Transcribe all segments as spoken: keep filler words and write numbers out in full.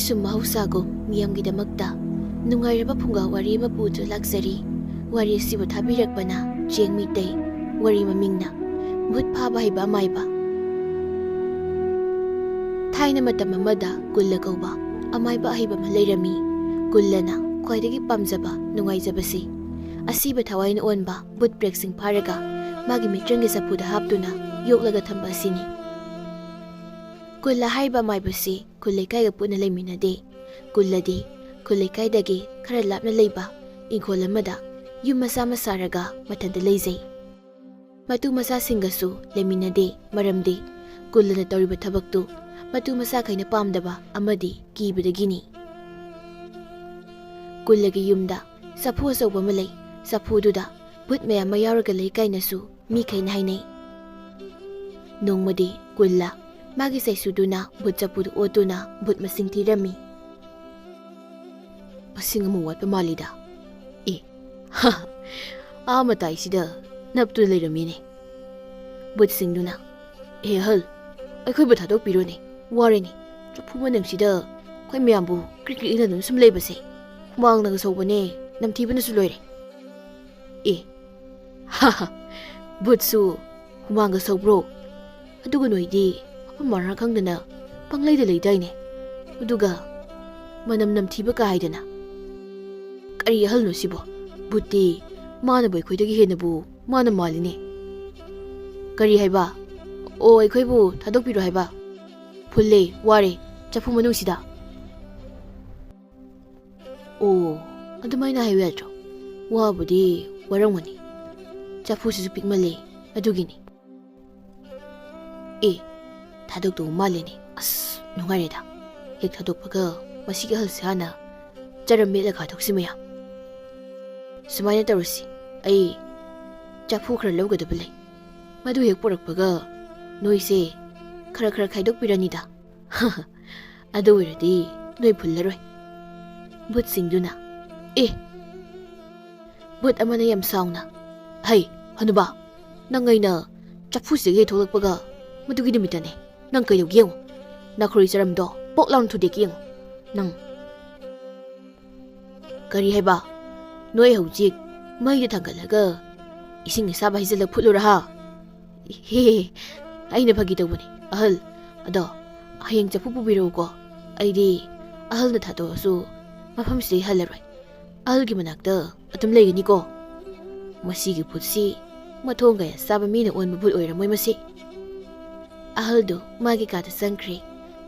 ꯁꯨꯝ ꯃꯍꯧꯁꯥꯒꯨꯝ ꯃꯤꯌꯥꯝꯒꯤꯗꯃꯛꯇ ꯅꯨꯡꯉꯥꯏꯔꯕ ꯐꯨꯡꯒꯥ ꯋꯥꯔꯤ ꯑꯃ ꯄꯨꯗꯨꯅ ꯂꯥꯛꯆꯔꯤ꯫ ꯋꯥꯔꯤ ꯑꯁꯤꯕꯨ ꯊꯥꯕꯤꯔꯛꯄꯅ ꯆꯦꯡ ꯃꯤꯇꯩ꯫ ꯋꯥꯔꯤ ꯃꯃꯤꯡꯅ ꯚꯨꯠ ꯐꯥꯕ ꯍꯩꯕ ꯑꯃꯥꯏꯕ꯫ ꯊꯥꯏꯅ ꯃꯇꯝ ꯑꯃꯗ ꯀꯨꯜꯂ ꯀꯧꯕ ꯑꯃꯥꯏꯕ ꯑꯍꯩꯕ ꯑꯃ ꯂꯩꯔꯝꯃꯤ꯫ ꯀꯨꯜꯂꯅ ꯈ꯭ꯋꯥꯏꯗꯒꯤ ꯄꯥꯝꯖꯕ, ꯅꯨꯡꯉꯥꯏꯖꯕꯁꯤ ꯑꯁꯤꯕ ꯊꯋꯥꯏꯅ ꯑꯣꯟꯕ ꯚꯨꯠ ꯄ꯭ꯔꯦꯛꯁꯤꯡ ꯐꯥꯔꯒ ꯃꯥꯒꯤ ꯃꯤꯇ꯭ꯔꯪꯒꯤ ꯆꯐꯨꯗ ꯍꯥꯞꯇꯨꯅ ꯌꯣꯛꯂꯒ ꯊꯝꯕ ꯑꯁꯤꯅꯤ꯫ ꯀꯨꯜꯂ ꯍꯥꯏꯔꯤꯕ ꯑꯃꯥꯏꯕꯁꯤ ꯈꯨꯜ ꯂꯩꯀꯥꯏꯒ ꯄꯨꯟꯅ ꯂꯩꯃꯤꯟꯅꯗꯦ꯫ ꯀꯨꯜꯂꯗꯤ ꯈꯨꯜ ꯂꯩꯀꯥꯏꯗꯒꯤ ꯈꯔ ꯂꯥꯞꯅ ꯂꯩꯕ ꯏꯪꯈꯣꯜ ꯑꯃꯗ ꯌꯨꯝ ꯃꯆꯥ ꯑꯃ ꯁꯥꯔꯒ ꯃꯊꯟꯇ ꯂꯩꯖꯩ꯫ ꯃꯇꯨ ꯃꯆꯥꯁꯤꯡꯒꯁꯨ ꯂꯩꯃꯤꯟꯅꯗꯦ, ꯃꯔꯝꯗꯤ ꯀꯨꯜꯂꯅ ꯇꯧꯔꯤꯕ ꯊꯕꯛꯇꯨ ꯃꯇꯨ ꯃꯆꯥꯈꯩꯅ ꯄꯥꯝꯗꯕ ꯑꯃꯗꯤ ꯀꯤꯕꯗꯒꯤꯅꯤ꯫ ꯀꯨꯜꯂꯒꯤ ꯌꯨꯝꯗ ꯆꯐꯨ ꯑꯆꯧꯕ ꯑꯃ ꯂꯩ꯫ ꯆꯐꯨꯗꯨꯗ ꯚꯨꯠ ꯃꯌꯥꯝ ꯑꯃ ꯌꯥꯎꯔꯒ ꯂꯩ ꯀꯥꯏꯅꯁꯨ ꯃꯤꯈꯩꯅ ꯍꯥꯏꯅꯩ꯫ ꯅꯣꯡꯃꯗꯤ ꯀꯨꯜꯂ ꯃꯥꯒꯤ ꯆꯩꯁꯨꯗꯨꯅ ꯚꯨꯠ ꯆꯐꯨꯗꯨ ꯑꯣꯠꯇꯨꯅ ꯚꯨꯠ ꯃꯁꯤꯡ ꯊꯤꯔꯝꯃꯤ꯫ "ꯃꯁꯤꯡ ꯑꯃ ꯋꯥꯠꯄ ꯃꯥꯜꯂꯤꯗ꯫ ꯑꯦ, ꯑꯥ ꯃꯇꯥꯏꯁꯤꯗ ꯅꯞꯇꯨꯅ ꯂꯩꯔꯝꯃꯤꯅꯦ꯫" ꯚꯨꯠꯁꯤꯡꯗꯨꯅ, "ꯑꯦ ꯑꯍꯜ, ꯑꯩꯈꯣꯏꯕꯨ ꯊꯥꯗꯣꯛꯄꯤꯔꯣꯅꯦ, ꯋꯥꯔꯦꯅꯦ꯫ ꯆꯐꯨ ꯃꯅꯨꯡꯁꯤꯗ ꯑꯩꯈꯣꯏ ꯃꯌꯥꯝꯕꯨ ꯀ꯭ꯔꯤꯛ ꯀ꯭ꯔꯤꯛ ꯏꯟꯅꯗꯨꯅ ꯁꯨꯝ ꯂꯩꯕꯁꯦ ꯍꯨꯃꯥꯡꯅꯒ ꯁꯧꯕꯅꯦ, ꯅꯝꯊꯤꯕꯅꯁꯨ ꯂꯣꯏꯔꯦ꯫" "ꯑꯦ, ꯍꯥ ꯍꯥ, ꯚꯨꯠꯁꯨ ꯍꯨꯃꯥꯡꯒ ꯁꯧꯕ꯭ꯔꯣ? ꯑꯗꯨꯒ ꯅꯣꯏꯗꯤ ꯃꯐꯝ ꯃꯔꯥꯡ ꯈꯪꯗꯅ ꯄꯪꯂꯩꯗ ꯂꯩꯗꯥꯏꯅꯦ? ꯑꯗꯨꯒ ꯃꯅꯝ ꯅꯝꯊꯤꯕ ꯀꯥ ꯍꯥꯏꯗꯅ꯫ ꯀꯔꯤ ꯑꯍꯜꯅꯣ ꯁꯤꯕꯣ? ꯚꯨꯠꯇꯤ ꯃꯥꯅꯕꯨ ꯑꯩꯈꯣꯏꯗꯒꯤ ꯍꯦꯟꯅꯕꯨ ꯃꯥꯅ ꯃꯥꯜꯂꯤꯅꯦ꯫" "ꯀꯔꯤ ꯍꯥꯏꯕ? ꯑꯣ, ꯑꯩꯈꯣꯏꯕꯨ ꯊꯥꯗꯣꯛꯄꯤꯔꯣ ꯍꯥꯏꯕ? ꯐꯨꯜꯂꯦ, ꯋꯥꯔꯦ, ꯆꯐꯨ ꯃꯅꯨꯡꯁꯤꯗ꯫" "ꯑꯣ, ꯑꯗꯨꯃꯥꯏꯅ ꯍꯥꯏꯌꯨ ꯌꯥꯗ꯭ꯔꯣ? ꯋꯥꯕꯨꯗꯤ ꯋꯥꯔꯝꯒꯅꯤ꯫ ꯆꯐꯨꯁꯤꯁꯨ ꯄꯤꯛꯃꯜꯂꯦ, ꯑꯗꯨꯒꯤꯅꯤ꯫" "ꯑꯦ, ꯊꯥꯗꯣꯛꯇꯧ ꯃꯥꯜꯂꯦꯅꯦ꯫ ꯑꯁ, ꯅꯨꯡꯉꯥꯏꯔꯦꯗ꯫ ꯍꯦꯛ ꯊꯥꯗꯣꯛꯄꯒ ꯃꯁꯤꯒꯤ ꯑꯍꯜꯁꯦ ꯍꯥꯟꯅ ꯆꯔꯝ ꯃꯦꯠꯂꯒ ꯍꯥꯠꯇꯣꯛꯁꯤ ꯃꯌꯥꯝ꯫ ꯁꯨꯃꯥꯏꯅ ꯇꯧꯔꯁꯤ, ꯑꯩ ꯆꯐꯨ ꯈꯔ ꯂꯧꯒꯗꯕ ꯂꯩ꯫ ꯃꯗꯨ ꯍꯦꯛ ꯄꯨꯔꯛꯄꯒ ꯅꯣꯏꯁꯦ ꯈꯔ ꯈꯔ ꯈꯥꯏꯗꯣꯛꯄꯤꯔꯅꯤꯗ꯫ ꯑꯗꯨ ꯑꯣꯏꯔꯗꯤ ꯅꯣꯏ ꯐꯨꯜꯂꯔꯣꯏ꯫" ꯚꯨꯠꯁꯤꯡꯗꯨꯅ, "ꯑꯦ!" ꯚꯨꯠ ꯑꯃꯅ ꯌꯥꯝ ꯁꯥꯎꯅ, "ꯍꯩ, ꯍꯅꯨꯕꯥ, ꯅꯪ ꯑꯩꯅ ꯆꯐꯨꯁꯤꯗꯒꯤ ꯊꯣꯛꯂꯛꯄꯒ ꯃꯗꯨꯒꯤ ꯅꯨꯃꯤꯠꯇꯅꯦ꯫ ꯅꯪ ꯀꯩꯗꯧꯒꯦ ꯌꯦꯡꯉꯨ꯫ ꯅꯥꯈ꯭ꯔꯨꯏ ꯆꯔꯝꯗꯣ ꯄꯣꯛ ꯂꯥꯎꯅ ꯊꯨꯗꯦꯛꯀꯦ ꯌꯦꯡꯉꯨ꯫ ꯅꯪ ꯀꯔꯤ ꯍꯥꯏꯕ? ꯅꯣꯏ ꯍꯧꯖꯤꯛ ꯃꯩꯗ ꯊꯥꯡꯒꯠꯂꯒ ꯏꯁꯤꯡ ꯑꯁꯥꯕ ꯍꯩꯖꯤꯜꯂ ꯐꯨꯠꯂꯨꯔꯥ ꯍꯥ? ꯍꯦ, ꯑꯩꯅ ꯐꯥꯒꯤ ꯇꯧꯕꯅꯤ ꯑꯍꯜ꯫ ꯑꯗꯣ ꯍꯌꯦꯡ ꯆꯐꯨ ꯄꯨꯕꯤꯔꯛꯎꯀꯣ꯫ ꯑꯩꯗꯤ ꯑꯍꯜꯅ ꯊꯥꯗꯣꯛꯑꯁꯨ ꯃꯐꯝꯁꯤꯗꯩ ꯍꯜꯂꯔꯣꯏ꯫ ꯑꯍꯜꯒꯤ ꯃꯅꯥꯛꯇ ꯑꯗꯨꯝ ꯂꯩꯒꯅꯤꯀꯣ꯫ ꯃꯁꯤꯒꯤ ꯚꯨꯠꯁꯤ ꯃꯊꯣꯡ ꯀꯌꯥ ꯆꯥꯕ ꯃꯤꯅ ꯑꯣꯟꯕ ꯚꯨꯠ ꯑꯣꯏꯔꯝꯃꯣꯏ ꯃꯁꯤ꯫ ꯑꯍꯜꯗꯨ ꯃꯥꯒꯤ ꯀꯥꯗ ꯆꯪꯈ꯭ꯔꯦ꯫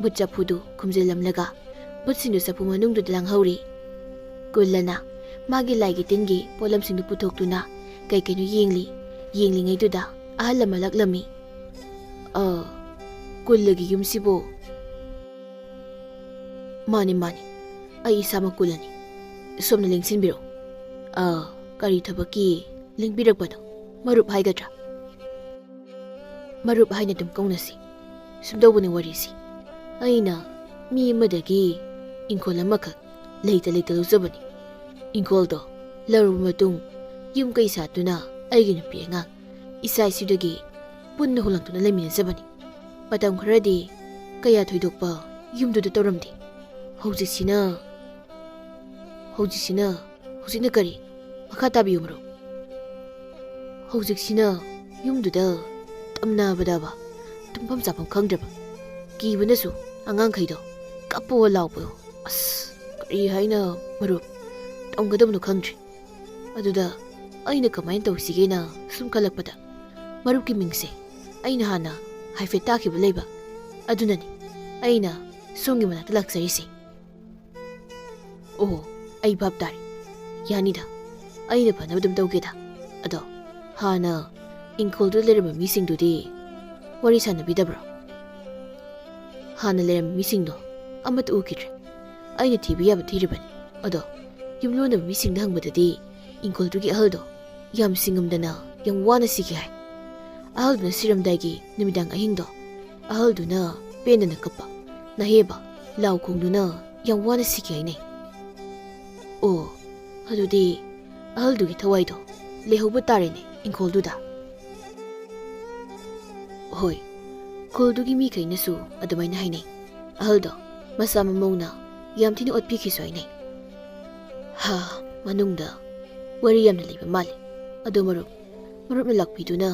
ꯚꯨꯠ ꯆꯐꯨꯗꯨ ꯈꯨꯝꯖꯤꯜꯂꯝꯂꯒ ꯚꯨꯠꯁꯤꯡꯗꯨ ꯆꯐꯨ ꯃꯅꯨꯡꯗꯨꯗ ꯂꯥꯡꯍꯧꯔꯤ꯫ ꯀꯨꯜꯂꯅ ꯃꯥꯒꯤ ꯂꯥꯏꯒꯤ ꯇꯤꯟꯒꯤ ꯄꯣꯠꯂꯝꯁꯤꯡꯗꯨ ꯄꯨꯊꯣꯛꯇꯨꯅ ꯀꯩ ꯀꯩꯅꯣ ꯌꯦꯡꯂꯤ꯫ ꯌꯦꯡꯂꯤꯉꯩꯗꯨꯗ ꯑꯍꯜ ꯑꯃ ꯂꯛꯂꯝꯃꯤ꯫ "ꯑ, ꯀꯨꯜꯂꯒꯤ ꯌꯨꯝꯁꯤꯕꯨ?" "ꯃꯥꯅꯤ, ꯃꯥꯅꯤ, ꯑꯩ ꯏꯁꯥꯃꯛ ꯀꯨꯜꯂꯅꯤ꯫ ꯁꯣꯝꯅ ꯂꯦꯡꯁꯤꯟꯕꯤꯔꯣ꯫" "ꯑ, ꯀꯔꯤ ꯊꯕꯛꯀꯤ ꯂꯦꯡꯕꯤꯔꯛꯄꯅꯣ? ꯃꯔꯨꯞ ꯍꯥꯏꯒꯗ꯭ꯔꯥ?" "ꯃꯔꯨꯞ ꯍꯥꯏꯅ ꯑꯗꯨꯝ ꯀꯧꯅꯁꯤ꯫ ꯁꯨꯝꯗꯧꯕꯅꯤ ꯋꯥꯔꯤꯁꯤ꯫ ꯑꯩꯅ ꯃꯤ ꯑꯃꯗꯒꯤ ꯏꯪꯈꯣꯜ ꯑꯃꯈꯛ ꯂꯩꯇ ꯂꯩꯇ ꯂꯧꯖꯕꯅꯤ꯫ ꯏꯪꯈꯣꯜꯗꯣ ꯂꯧꯔꯕ ꯃꯇꯨꯡ ꯌꯨꯝ ꯀꯩ ꯁꯥꯗꯨꯅ ꯑꯩꯒꯤ ꯅꯨꯄꯤ ꯑꯉꯥꯡ ꯏꯆꯥ ꯏꯁꯨꯗꯒꯤ ꯄꯨꯟꯅ ꯍꯨꯜꯂꯛꯇꯨꯅ ꯂꯩꯃꯤꯟꯅꯖꯕꯅꯤ꯫ ꯃꯇꯝ ꯈꯔꯗꯤ ꯀꯌꯥ ꯊꯣꯏꯗꯣꯛꯄ ꯌꯨꯝꯗꯨꯗ ꯇꯧꯔꯝꯗꯦ꯫ ꯍꯧꯖꯤꯛꯁꯤꯅ, ꯍꯧꯖꯤꯛꯁꯤꯅ, ꯍꯧꯖꯤꯛꯅ ꯀꯔꯤ? ꯃꯈꯥ ꯇꯥꯕꯤꯌꯨ ꯃꯔꯨꯞ꯫" "ꯍꯧꯖꯤꯛꯁꯤꯅ ꯌꯨꯝꯗꯨꯗ ꯇꯝꯅꯕꯗꯕ ꯇꯨꯝꯐꯝ ꯆꯥꯐꯝ ꯈꯪꯗ꯭ꯔꯕ, ꯀꯤꯕꯅꯁꯨ ꯑꯉꯥꯡꯈꯩꯗꯣ ꯀꯞꯄꯣ ꯂꯥꯎꯕꯗꯣ꯫ ꯑꯁ, ꯀꯔꯤ ꯍꯥꯏꯅ ꯃꯔꯨꯞ ꯇꯝꯒꯗꯕꯅꯣ ꯈꯪꯗ꯭ꯔꯦ꯫ ꯑꯗꯨꯗ ꯑꯩꯅ ꯀꯃꯥꯏꯅ ꯇꯧꯁꯤꯒꯦꯅ ꯁꯨꯝ ꯈꯜꯂꯛꯄꯗ ꯃꯔꯨꯞꯀꯤ ꯃꯤꯡꯁꯦ ꯑꯩꯅ ꯍꯥꯟꯅ ꯍꯥꯏꯐꯦꯠ ꯇꯥꯈꯤꯕ ꯂꯩꯕ꯫ ꯑꯗꯨꯅꯅꯤ ꯑꯩꯅ ꯁꯣꯝꯒꯤ ꯃꯅꯥꯛꯇ ꯂꯥꯛꯆꯔꯤꯁꯦ꯫" "ꯑꯣ, ꯑꯩ ꯚꯥꯞ ꯇꯥꯔꯦ꯫ ꯌꯥꯅꯤꯗ, ꯑꯩꯅ ꯐꯅꯕ ꯑꯗꯨꯝ ꯇꯧꯒꯦꯗ꯫ ꯑꯗꯣ ꯍꯥꯟꯅ ꯏꯪꯈꯣꯜꯗꯨꯗ ꯂꯩꯔꯝꯕ ꯃꯤꯁꯤꯡꯗꯨꯗꯤ ꯋꯥꯔꯤ ꯁꯥꯟꯅꯕꯤꯗꯕ꯭ꯔꯣ?" "ꯍꯥꯟꯅ ꯂꯩꯔꯝꯕ ꯃꯤꯁꯤꯡꯗꯣ ꯑꯃꯠꯇ ꯎꯈꯤꯗ꯭ꯔꯦ꯫ ꯑꯩꯅ ꯊꯤꯕ ꯌꯥꯕ ꯊꯤꯔꯤꯕꯅꯤ꯫ ꯑꯗꯣ ꯌꯨꯝꯂꯣꯟꯅꯕ ꯃꯤꯁꯤꯡꯗ ꯍꯪꯕꯗꯗꯤ ꯏꯪꯈꯣꯜꯗꯨꯒꯤ ꯑꯍꯜꯗꯣ ꯌꯥꯝ ꯁꯤꯡꯉꯝꯗꯅ ꯌꯥꯝ ꯋꯥꯅ ꯁꯤꯈꯤ ꯍꯥꯏ꯫ ꯑꯍꯜꯗꯨꯅ ꯁꯤꯔꯝꯗꯥꯏꯒꯤ ꯅꯨꯃꯤꯗꯥꯡ ꯑꯍꯤꯡꯗꯣ ꯑꯍꯜꯗꯨꯅ ꯄꯦꯟꯗꯅ ꯀꯞꯄ, ꯅꯍꯦꯕ ꯂꯥꯎ ꯈꯣꯡꯗꯨꯅ ꯌꯥꯝ ꯋꯥꯅ ꯁꯤꯈꯤ ꯍꯥꯏꯅꯩ꯫" "ꯑꯣ, ꯑꯗꯨꯗꯤ ꯑꯍꯜꯗꯨꯒꯤ ꯊꯋꯥꯏꯗꯣ ꯂꯩꯍꯧꯕ ꯇꯥꯔꯦꯅꯦ ꯏꯪꯈꯣꯜꯗꯨꯗ꯫" "ꯍꯣꯏ, ꯈꯨꯜꯗꯨꯒꯤ ꯃꯤꯈꯩꯅꯁꯨ ꯑꯗꯨꯃꯥꯏꯅ ꯍꯥꯏꯅꯩ꯫ ꯑꯍꯜꯗꯣ ꯃꯁꯥ ꯃꯃꯧꯅ ꯌꯥꯝ ꯊꯤꯅ ꯑꯣꯠꯄꯤꯈꯤꯁꯨ ꯍꯥꯏꯅꯩ꯫ ꯍꯥ, ꯃꯅꯨꯡꯗ ꯋꯥꯔꯤ ꯌꯥꯝꯅ ꯂꯩꯕ ꯃꯥꯜꯂꯤ꯫ ꯑꯗꯣ ꯃꯔꯨꯞ, ꯃꯔꯨꯞꯅ ꯂꯥꯛꯄꯤꯗꯨꯅ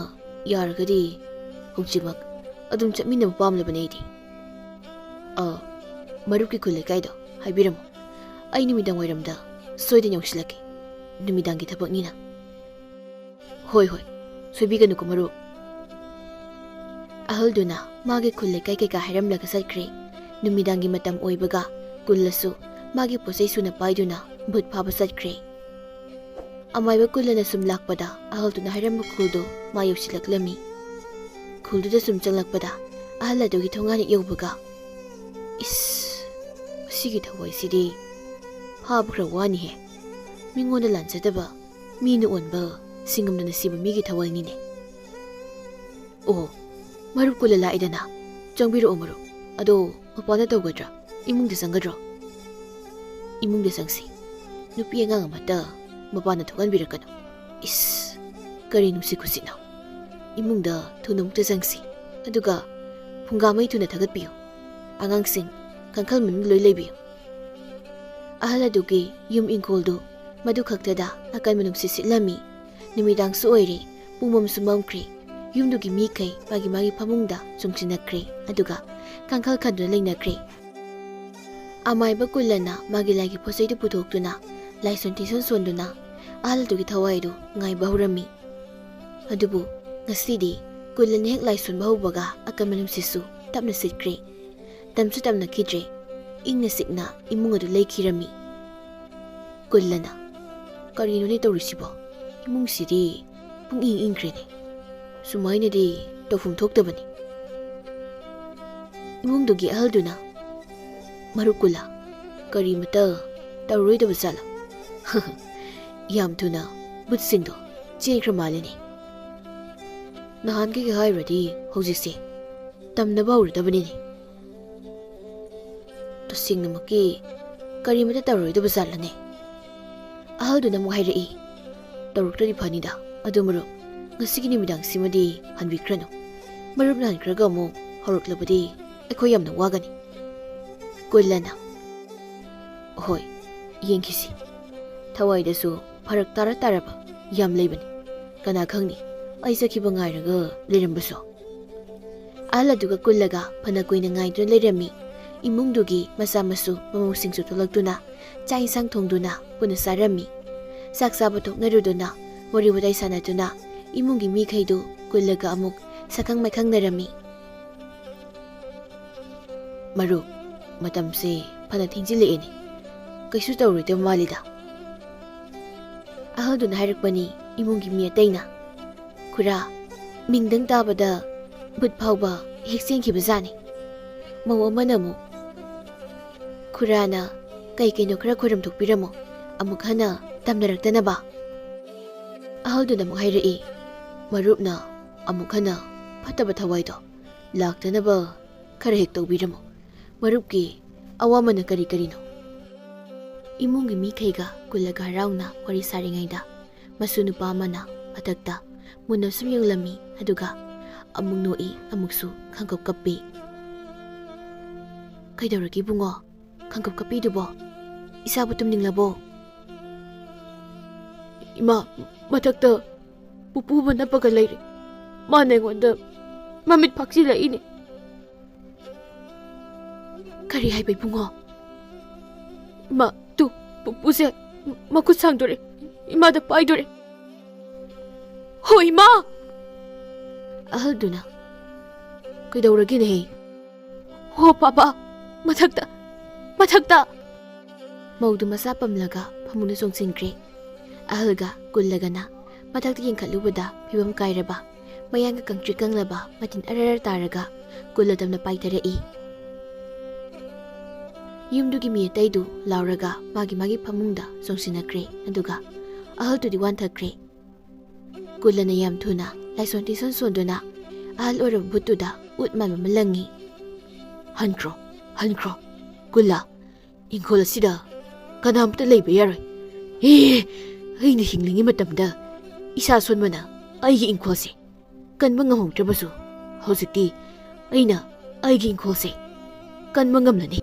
ꯌꯥꯔꯒꯗꯤ ꯍꯧꯖꯤꯛꯃꯛ ꯑꯗꯨꯝ ꯆꯠꯃꯤꯟꯅꯕ ꯄꯥꯝꯂꯕꯅꯦ ꯑꯩꯗꯤ꯫ ꯑ, ꯃꯔꯨꯞꯀꯤ ꯈꯨꯜ ꯂꯩꯀꯥꯏꯗꯣ ꯍꯥꯏꯕꯤꯔꯝꯃꯣ꯫ ꯑꯩ ꯅꯨꯃꯤꯗꯥꯡ ꯋꯥꯏꯔꯝꯗ ꯁꯣꯏꯗꯅ ꯌꯧꯁꯤꯜꯂꯛꯀꯦ꯫ ꯅꯨꯃꯤꯗꯥꯡꯒꯤ ꯊꯕꯛꯅꯤꯅ꯫ ꯍꯣꯏ, ꯍꯣꯏ, ꯁꯣꯏꯕꯤꯒꯅꯨꯀꯣ ꯃꯔꯨꯞ꯫ ꯑꯍꯜꯗꯨꯅ ꯃꯥꯒꯤ ꯈꯨꯜ ꯂꯩꯀꯥꯏ ꯀꯩꯀꯥ ꯍꯥꯏꯔꯝꯂꯒ ꯆꯠꯈ꯭ꯔꯦ꯫ ꯅꯨꯃꯤꯗꯥꯡꯒꯤ ꯃꯇꯝ ꯑꯣꯏꯕꯒ ꯀꯨꯜꯂꯁꯨ ꯃꯥꯒꯤ ꯄꯣꯠꯆꯩ ꯁꯨꯅ ꯄꯥꯏꯗꯨꯅ ꯚꯨꯠ ꯐꯥꯕ ꯆꯠꯈ꯭ꯔꯦ꯫ ꯑꯃꯥꯏꯕ ꯀꯨꯜꯂꯅ ꯁꯨꯝ ꯂꯥꯛꯄꯗ ꯑꯍꯜꯗꯨꯅ ꯍꯥꯏꯔꯝꯕ ꯈꯨꯜꯗꯣ ꯃꯥ ꯌꯧꯁꯤꯜꯂꯛꯂꯝꯃꯤ꯫ ꯈꯨꯜꯗꯨꯗ ꯁꯨꯝ ꯆꯪꯂꯛꯄꯗ ꯑꯍꯜ ꯑꯗꯨꯒꯤ ꯊꯣꯡꯒꯥꯟ ꯍꯦꯛ ꯌꯧꯕꯒ, "ꯏꯁ, ꯃꯁꯤꯒꯤ ꯊꯋꯥꯏꯁꯤꯗꯤ ꯐꯥꯕ ꯈꯔ ꯋꯥꯅꯤꯍꯦ꯫ ꯃꯤꯉꯣꯟꯗ ꯂꯥꯟꯖꯗꯕ ꯃꯤꯅ ꯑꯣꯟꯕ ꯁꯤꯡꯉꯝꯗꯅ ꯁꯤꯕ ꯃꯤꯒꯤ ꯊꯋꯥꯏꯅꯤꯅꯦ꯫ ꯑꯣ, ꯃꯔꯨꯞ ꯀꯨꯜꯂ ꯂꯥꯛꯏꯗꯅ꯫ ꯆꯪꯕꯤꯔꯛꯑꯣ ꯃꯔꯨꯞ꯫ ꯑꯗꯣ ꯃꯄꯥꯟꯗ ꯇꯧꯒꯗ꯭ꯔꯥ? ꯏꯃꯨꯡꯗ ꯆꯪꯒꯗ꯭ꯔꯣ?" "ꯏꯃꯨꯡꯗ ꯆꯪꯁꯤ꯫ ꯅꯨꯄꯤ ꯑꯉꯥꯡ ꯑꯃꯠꯇ ꯃꯄꯥꯟꯗ ꯊꯣꯛꯍꯟꯕꯤꯔꯛꯀꯅꯨ꯫" "ꯏꯁ, ꯀꯔꯤ ꯅꯨꯡꯁꯤ ꯈꯨꯁꯤꯠꯅꯣ꯫ ꯏꯃꯨꯡꯗ ꯊꯨꯅ ꯑꯃꯨꯛꯇ ꯆꯪꯁꯤ꯫ ꯑꯗꯨꯒ ꯐꯨꯡꯒꯥ ꯃꯩ ꯊꯨꯅ ꯊꯥꯒꯠꯄꯤꯌꯨ꯫ ꯑꯉꯥꯡꯁꯤꯡ, ꯀꯥꯡꯈꯜ ꯃꯅꯨꯡꯗ ꯂꯣꯏ ꯂꯩꯕꯤꯌꯨ꯫" ꯑꯍꯜ ꯑꯗꯨꯒꯤ ꯌꯨꯝ ꯏꯪꯈꯣꯜꯗꯨ ꯃꯗꯨ ꯈꯛꯇꯗ ꯑꯀꯟꯕ ꯅꯨꯡꯁꯤꯠ ꯁꯤꯠꯂꯝꯃꯤ꯫ ꯅꯨꯃꯤꯗꯥꯡꯁꯨ ꯑꯣꯏꯔꯦ, ꯄꯨꯡꯃꯝꯁꯨ ꯃꯝꯈ꯭ꯔꯦ꯫ ꯌꯨꯝꯗꯨꯒꯤ ꯃꯤꯈꯩ ꯃꯥꯒꯤ ꯃꯥꯒꯤ ꯐꯃꯨꯡꯗ ꯆꯣꯡꯁꯤꯟꯅꯈ꯭ꯔꯦ, ꯑꯗꯨꯒ ꯀꯥꯡꯈꯜ ꯈꯟꯗꯨꯅ ꯂꯩꯅꯈ꯭ꯔꯦ꯫ ꯑꯃꯥꯏꯕ ꯀꯨꯜꯂꯅ ꯃꯥꯒꯤ ꯂꯥꯏꯒꯤ ꯄꯣꯠꯆꯩꯗꯨ ꯄꯨꯊꯣꯛꯇꯨꯅ ꯂꯥꯏꯁꯣꯟ ꯇꯤꯟꯁꯣꯟ ꯁꯣꯟꯗꯨꯅ ꯑꯍꯜ ꯑꯗꯨꯒꯤ ꯊꯋꯥꯏꯗꯨ ꯉꯥꯏꯕ ꯍꯧꯔꯝꯃꯤ꯫ ꯑꯗꯨꯕꯨ ꯉꯁꯤꯗꯤ ꯀꯨꯜꯂꯅ ꯍꯦꯛ ꯂꯥꯏꯁꯣꯟꯕ ꯍꯧꯕꯒ ꯑꯀꯟꯕ ꯅꯨꯡꯁꯤꯠꯁꯨ ꯇꯞꯅ ꯁꯤꯠꯈ꯭ꯔꯦ꯫ ꯇꯝꯁꯨ ꯇꯝꯅꯈꯤꯗ꯭ꯔꯦ꯫ ꯏꯪꯅ ꯆꯤꯛꯅ ꯏꯃꯨꯡ ꯑꯗꯨ ꯂꯩꯈꯤꯔꯝꯃꯤ꯫ ꯀꯨꯜꯂꯅ, "ꯀꯔꯤꯅꯣꯅꯦ ꯇꯧꯔꯤꯁꯤꯕꯣ? ꯏꯃꯨꯡꯁꯤꯗꯤ ꯄꯨꯡꯏꯪ ꯏꯪꯈ꯭ꯔꯦꯅꯦ꯫ ꯁꯨꯃꯥꯏꯅꯗꯤ ꯇꯧꯐꯝ ꯊꯣꯛꯇꯕꯅꯤ꯫" ꯏꯃꯨꯡꯗꯨꯒꯤ ꯑꯍꯜꯗꯨꯅ, "ꯃꯔꯨꯞ ꯀꯨꯜꯂ, ꯀꯔꯤꯃꯇ ꯇꯧꯔꯣꯏꯗꯕ ꯖꯥꯠꯂ? ꯌꯥꯝ ꯊꯨꯅ ꯕꯨꯠꯁꯤꯡꯗꯣ ꯆꯦꯟꯈ꯭ꯔ ꯃꯥꯜꯂꯦꯅꯦ꯫ ꯅꯍꯥꯟꯈꯩꯒ ꯍꯥꯏꯔꯨꯔꯗꯤ ꯍꯧꯖꯤꯛꯁꯦ ꯇꯝꯅꯕ ꯍꯧꯔꯗꯕꯅꯤꯅꯦ꯫ ꯇꯁꯦꯡꯅꯃꯛꯀꯤ ꯀꯔꯤꯃꯇ ꯇꯧꯔꯣꯏꯗꯕ ꯖꯥꯠꯂꯅꯦ?" ꯑꯍꯜꯗꯨꯅ ꯑꯃꯨꯛ ꯍꯥꯏꯔꯛꯏ, "ꯇꯧꯔꯛꯇ꯭ꯔꯗꯤ ꯐꯅꯤꯗ꯫ ꯑꯗꯨ ꯃꯔꯨꯞ, ꯉꯁꯤꯒꯤ ꯅꯨꯃꯤꯗꯥꯡꯁꯤꯃꯗꯤ ꯍꯟꯕꯤꯈ꯭ꯔꯅꯨ꯫ ꯃꯔꯨꯞꯅ ꯍꯟꯈ꯭ꯔꯒ ꯑꯃꯨꯛ ꯍꯧꯔꯛꯂꯕꯗꯤ ꯑꯩꯈꯣꯏ ꯌꯥꯝꯅ ꯋꯥꯒꯅꯤ꯫" ꯀꯨꯜꯂꯅ, ꯍꯣꯏ, ꯌꯦꯡꯈꯤꯁꯤ꯫ ꯊꯋꯥꯏꯗꯁꯨ ꯐꯔꯛ ꯇꯥꯔ ꯇꯥꯔꯕ ꯌꯥꯝ ꯂꯩꯕꯅꯤ꯫ ꯀꯅꯥ ꯈꯪꯅꯤ, ꯑꯩ ꯆꯠꯈꯤꯕ ꯉꯥꯏꯔꯒ ꯂꯩꯔꯝꯕꯁꯨ꯫ ꯑꯍꯜ ꯑꯗꯨꯒ ꯀꯨꯜꯂꯒ ꯐꯅ ꯀꯨꯏꯅ ꯉꯥꯏꯗꯨꯅ ꯂꯩꯔꯝꯃꯤ꯫ ꯏꯃꯨꯡꯗꯨꯒꯤ ꯃꯆꯥ ꯃꯁꯨ ꯃꯃꯧꯁꯤꯡꯁꯨ ꯊꯣꯛꯂꯛꯇꯨꯅ ꯆꯥꯛ ꯏꯟꯁꯥꯡ ꯊꯣꯡꯗꯨꯅ ꯄꯨꯟꯅ ꯆꯥꯔꯝꯃꯤ꯫ ꯆꯥꯛ ꯆꯥꯕ ꯊꯣꯛꯅꯔꯨꯗꯨꯅ ꯋꯥꯔꯤ ꯋꯥꯇꯥꯏ ꯁꯥꯟꯅꯗꯨꯅ ꯏꯃꯨꯡꯒꯤ ꯃꯤꯈꯩꯗꯨ ꯀꯨꯜꯂꯒ ꯑꯃꯨꯛ ꯁꯛꯈꯪ ꯃꯥꯏꯈꯪꯅꯔꯝꯃꯤ꯫ "ꯃꯔꯨꯞ, ꯃꯇꯝꯁꯦ ꯐꯅ ꯊꯦꯡꯖꯤꯜꯂꯛꯑꯦꯅꯦ꯫ ꯀꯩꯁꯨ ꯇꯧꯔꯣꯏꯗꯕ ꯃꯥꯜꯂꯤꯗ?" ꯑꯍꯜꯗꯨꯅ ꯍꯥꯏꯔꯛꯄꯅꯤ ꯏꯃꯨꯡꯒꯤ ꯃꯤ ꯑꯇꯩꯅ꯫ "ꯈꯨꯔꯥ, ꯃꯤꯡꯗꯪ ꯇꯥꯕꯗ ꯕꯨꯠ ꯐꯥꯎꯕ ꯍꯦꯛ ꯆꯦꯟꯈꯤꯕꯖꯥꯠꯅꯤ꯫" ꯃꯧ ꯑꯃꯅ ꯑꯃꯨꯛ, "ꯈꯨꯔꯥꯅ ꯀꯩ ꯀꯩꯅꯣ ꯈꯔ ꯈꯣꯏꯔꯝ ꯊꯣꯛꯄꯤꯔꯝꯃꯣ, ꯑꯃꯨꯛ ꯍꯟꯅ ꯇꯝꯅꯔꯛꯇꯅꯕ꯫" ꯑꯍꯜꯗꯨꯅ ꯑꯃꯨꯛ ꯍꯥꯏꯔꯛꯏ, "ꯃꯔꯨꯞꯅ ꯑꯃꯨꯛ ꯍꯟꯅ ꯐꯠꯇꯕ ꯊꯋꯥꯏꯗꯣ ꯂꯥꯛꯇꯅꯕ ꯈꯔ ꯍꯦꯛ ꯇꯧꯕꯤꯔꯝꯃꯣ꯫ ꯃꯔꯨꯞꯀꯤ ꯑꯋꯥꯃꯟꯅ ꯀꯔꯤ ꯀꯔꯤꯅꯣ?" ꯏꯃꯨꯡꯒꯤ ꯃꯤꯈꯩꯒ ꯀꯨꯜꯂꯒ ꯍꯔꯥꯎꯅ ꯋꯥꯔꯤ ꯁꯥꯔꯤꯉꯩꯗ, ꯃꯁꯨ ꯅꯨꯄꯥ ꯑꯃꯅ ꯃꯊꯛꯇ ꯃꯨꯟꯅ ꯁꯨꯝ ꯌꯦꯡꯂꯝꯃꯤ, ꯑꯗꯨꯒ ꯑꯃꯨꯛ ꯅꯣꯛꯏ, ꯑꯃꯨꯛꯁꯨ ꯈꯪꯀꯞ ꯀꯞꯄꯤ꯫ "ꯀꯩꯗꯧꯔꯒꯦ ꯏꯕꯨꯡꯉꯣ? ꯈꯪꯀꯞ ꯀꯞꯄꯤꯗꯨꯕꯣ? ꯏꯁꯥꯕꯨ ꯇꯨꯝꯅꯤꯡꯂꯕꯣ?" "ꯏꯃꯥ, ꯃꯊꯛꯇ ꯄꯨꯄꯨ ꯑꯃ ꯅꯞꯄꯒ ꯂꯩꯔꯦ꯫ ꯃꯥꯅ ꯑꯩꯉꯣꯟꯗ ꯃꯃꯤꯠ ꯐꯥꯛꯆꯤꯜꯂꯛꯏꯅꯦ꯫" "ꯀꯔꯤ ꯍꯥꯏꯕ ꯏꯕꯨꯡꯉꯣ?" "ꯏꯃꯥ, ꯇꯨ, ꯄꯨꯄꯨꯁꯦ ꯃꯈꯨꯠ ꯁꯥꯡꯗꯣꯔꯦ, ꯏꯃꯥꯗ ꯄꯥꯏꯗꯣꯔꯦ꯫ ꯍꯣ ꯏꯃꯥ!" ꯑꯍꯜꯗꯨꯅ, "ꯀꯩꯗꯧꯔꯒꯦꯅꯦꯍꯦ?" "ꯍꯣ ꯄꯥꯄꯥ, ꯃꯊꯛꯇ, ꯃꯊꯛꯇ!" ꯃꯧꯗꯨ ꯃꯁꯥ ꯄꯝꯂꯒ ꯐꯃꯨꯡꯗ ꯆꯣꯡꯁꯤꯟꯈ꯭ꯔꯦ꯫ ꯑꯍꯜꯒ ꯀꯨꯜꯂꯒꯅ ꯃꯊꯛꯇ ꯌꯦꯡꯈꯠꯂꯨꯕꯗ ꯐꯤꯕꯝ ꯀꯥꯏꯔꯕ, ꯃꯌꯥꯡꯒ ꯀꯪꯇ꯭ꯔꯤꯛ ꯀꯪꯂꯕ, ꯃꯇꯤꯟ ꯑꯔꯔ ꯇꯥꯔꯒ ꯀꯨꯜꯂ ꯇꯝꯅ ꯄꯥꯏꯊꯔꯛꯏ꯫ ꯌꯨꯝꯗꯨꯒꯤ ꯃꯤ ꯑꯇꯩꯗꯨ ꯂꯥꯎꯔꯒ ꯃꯥꯒꯤ ꯃꯥꯒꯤ ꯐꯃꯨꯡꯗ ꯆꯣꯡꯁꯤꯟꯅꯈ꯭ꯔꯦ, ꯑꯗꯨꯒ ꯑꯍꯜꯗꯨꯗꯤ ꯋꯥꯟꯊꯈ꯭ꯔꯦ꯫ ꯀꯨꯜꯂꯅ ꯌꯥꯝ ꯊꯨꯅ ꯂꯥꯏꯁꯣꯟ ꯇꯤꯁꯣꯟ ꯁꯣꯟꯗꯨꯅ ꯑꯍꯜ ꯑꯣꯏꯔꯕ ꯚꯨꯠꯇꯨꯗ ꯎꯠ ꯃꯥꯟꯕ ꯑꯃ ꯂꯪꯉꯤ꯫ "ꯍꯟꯈ꯭ꯔꯣ, ꯍꯟꯈ꯭ꯔꯣ꯫ ꯀꯨꯜꯂ, ꯏꯪꯈꯣꯜ ꯑꯁꯤꯗ ꯀꯅꯥꯝꯇ ꯂꯩꯕ ꯌꯥꯔꯣꯏ꯫ ꯑꯦ, ꯑꯩꯅ ꯍꯤꯡꯂꯤꯉꯩ ꯃꯇꯝꯗ ꯏꯁꯥ ꯁꯣꯟꯕꯅ ꯑꯩꯒꯤ ꯏꯪꯈꯣꯜꯁꯦ ꯀꯟꯕ ꯉꯝꯍꯧꯗ꯭ꯔꯕꯁꯨ, ꯍꯧꯖꯤꯛꯇꯤ ꯑꯩꯅ ꯑꯩꯒꯤ ꯏꯪꯈꯣꯜꯁꯦ ꯀꯟꯕ ꯉꯝꯂꯅꯤ꯫"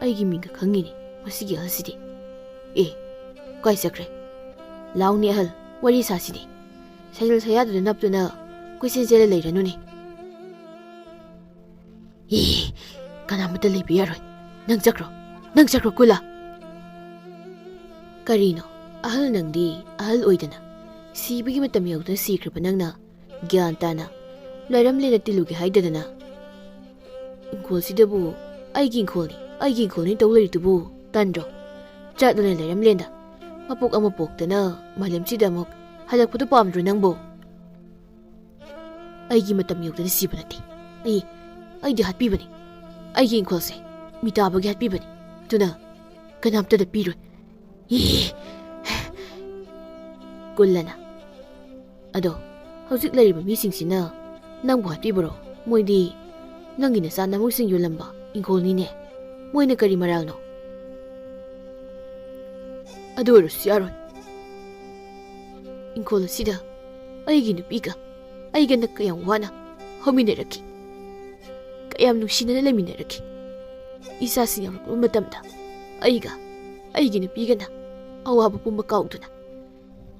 ꯑꯩꯒꯤ ꯃꯤꯡꯒ ꯈꯪꯉꯤꯅꯦ ꯃꯁꯤꯒꯤ ꯑꯍꯜꯁꯤꯗꯤ꯫ ꯑꯦ, ꯀꯥꯏ ꯆꯠꯈ꯭ꯔꯦ? ꯂꯥꯎꯅꯦ ꯑꯍꯜ, ꯋꯥꯔꯤ ꯁꯥꯁꯤꯅꯦ꯫ ꯁꯖꯜ ꯁꯌꯥꯗꯨꯗ ꯅꯞꯇꯨꯅ ꯀꯣꯏꯆꯦꯟ ꯆꯦꯜꯂ ꯂꯩꯔꯅꯨꯅꯦ꯫ ꯑꯦ, ꯀꯅꯥꯃꯠꯇ ꯂꯩꯕ ꯌꯥꯔꯣꯏ꯫ ꯅꯪ ꯆꯠꯈ꯭ꯔꯣ, ꯅꯪ ꯆꯠꯈ꯭ꯔꯣ ꯀꯨꯂꯥ꯫ ꯀꯔꯤꯅꯣ ꯑꯍꯜ, ꯅꯪꯗꯤ ꯑꯍꯜ ꯑꯣꯏꯗꯅ ꯁꯤꯕꯒꯤ ꯃꯇꯝ ꯌꯧꯗꯨꯅ ꯁꯤꯈ꯭ꯔꯕ ꯅꯪꯅ ꯒ꯭ꯌꯥꯟ ꯇꯥꯅ ꯂꯥꯏꯔꯝꯂꯦꯟꯗ ꯇꯤꯜꯂꯨꯒꯦ ꯍꯥꯏꯗꯗꯅ? ꯏꯪꯈꯣꯜꯁꯤꯗꯕꯨ ꯑꯩꯒꯤ ꯏꯪꯈꯣꯜꯅꯤ, ꯑꯩꯒꯤ ꯏꯪꯈꯣꯜꯅꯤ ꯇꯧ ꯂꯩꯔꯤꯗꯨꯕꯨ ꯇꯟꯗ꯭ꯔꯣ? ꯆꯠꯂꯨꯅꯦ ꯂꯥꯏꯔꯝꯂꯦꯟꯗ꯫ ꯃꯄꯣꯛ ꯑꯃ ꯄꯣꯛꯇꯅ ꯃꯥꯂꯦꯝꯁꯤꯗ ꯑꯃꯨꯛ ꯍꯜꯂꯛꯄꯗꯨ ꯄꯥꯝꯗ꯭ꯔꯣ ꯅꯪꯕꯨ? ꯑꯩꯒꯤ ꯃꯇꯝ ꯌꯧꯗꯅ ꯁꯤꯕ ꯅꯠꯇꯦ꯫ ꯑꯩ, ꯑꯩꯗꯤ ꯍꯥꯠꯄꯤꯕꯅꯤ꯫ ꯑꯩꯒꯤ ꯏꯪꯈꯣꯜꯁꯦ ꯃꯤꯇꯥꯕꯒꯤ ꯍꯥꯠꯄꯤꯕꯅꯤ꯫ ꯑꯗꯨꯅ ꯀꯅꯥꯝꯇꯗ ꯄꯤꯔꯣꯏ꯫ ꯏ! ꯀꯨꯜꯂꯅ, "ꯑꯗꯣ ꯍꯧꯖꯤꯛ ꯂꯩꯔꯤꯕ ꯃꯤꯁꯤꯡꯁꯤꯅ ꯅꯪꯕꯨ ꯍꯥꯠꯄꯤꯕꯔꯣ? ꯃꯣꯏꯗꯤ ꯅꯪꯒꯤ ꯅꯆꯥ ꯅꯃꯧꯁꯤꯡ ꯌꯣꯜꯂꯝꯕ ꯏꯪꯈꯣꯜꯅꯤꯅꯦ꯫ ꯃꯣꯏꯅ ꯀꯔꯤ ꯃꯔꯥꯜꯅꯣ?" "ꯑꯗꯨ ꯑꯣꯏꯔꯁꯨ ꯌꯥꯔꯣꯏ꯫ ꯏꯪꯈꯣꯜ ꯑꯁꯤꯗ ꯑꯩꯒꯤ ꯅꯨꯄꯤꯒ ꯑꯩꯒꯅ ꯀꯌꯥꯝ ꯋꯥꯅ ꯍꯧꯃꯤꯟꯅꯔꯛꯈꯤ, ꯀꯌꯥꯝ ꯅꯨꯡꯁꯤꯅꯅ ꯂꯩꯃꯤꯟꯅꯔꯛꯈꯤ꯫ ꯏꯆꯥꯁꯤꯡ ꯌꯥꯎꯔꯛꯄ ꯃꯇꯝꯗ ꯑꯩꯒ ꯑꯩꯒꯤ ꯅꯨꯄꯤꯒꯅ ꯑꯋꯥꯕ ꯄꯨꯝꯕ ꯀꯥꯎꯗꯨꯅ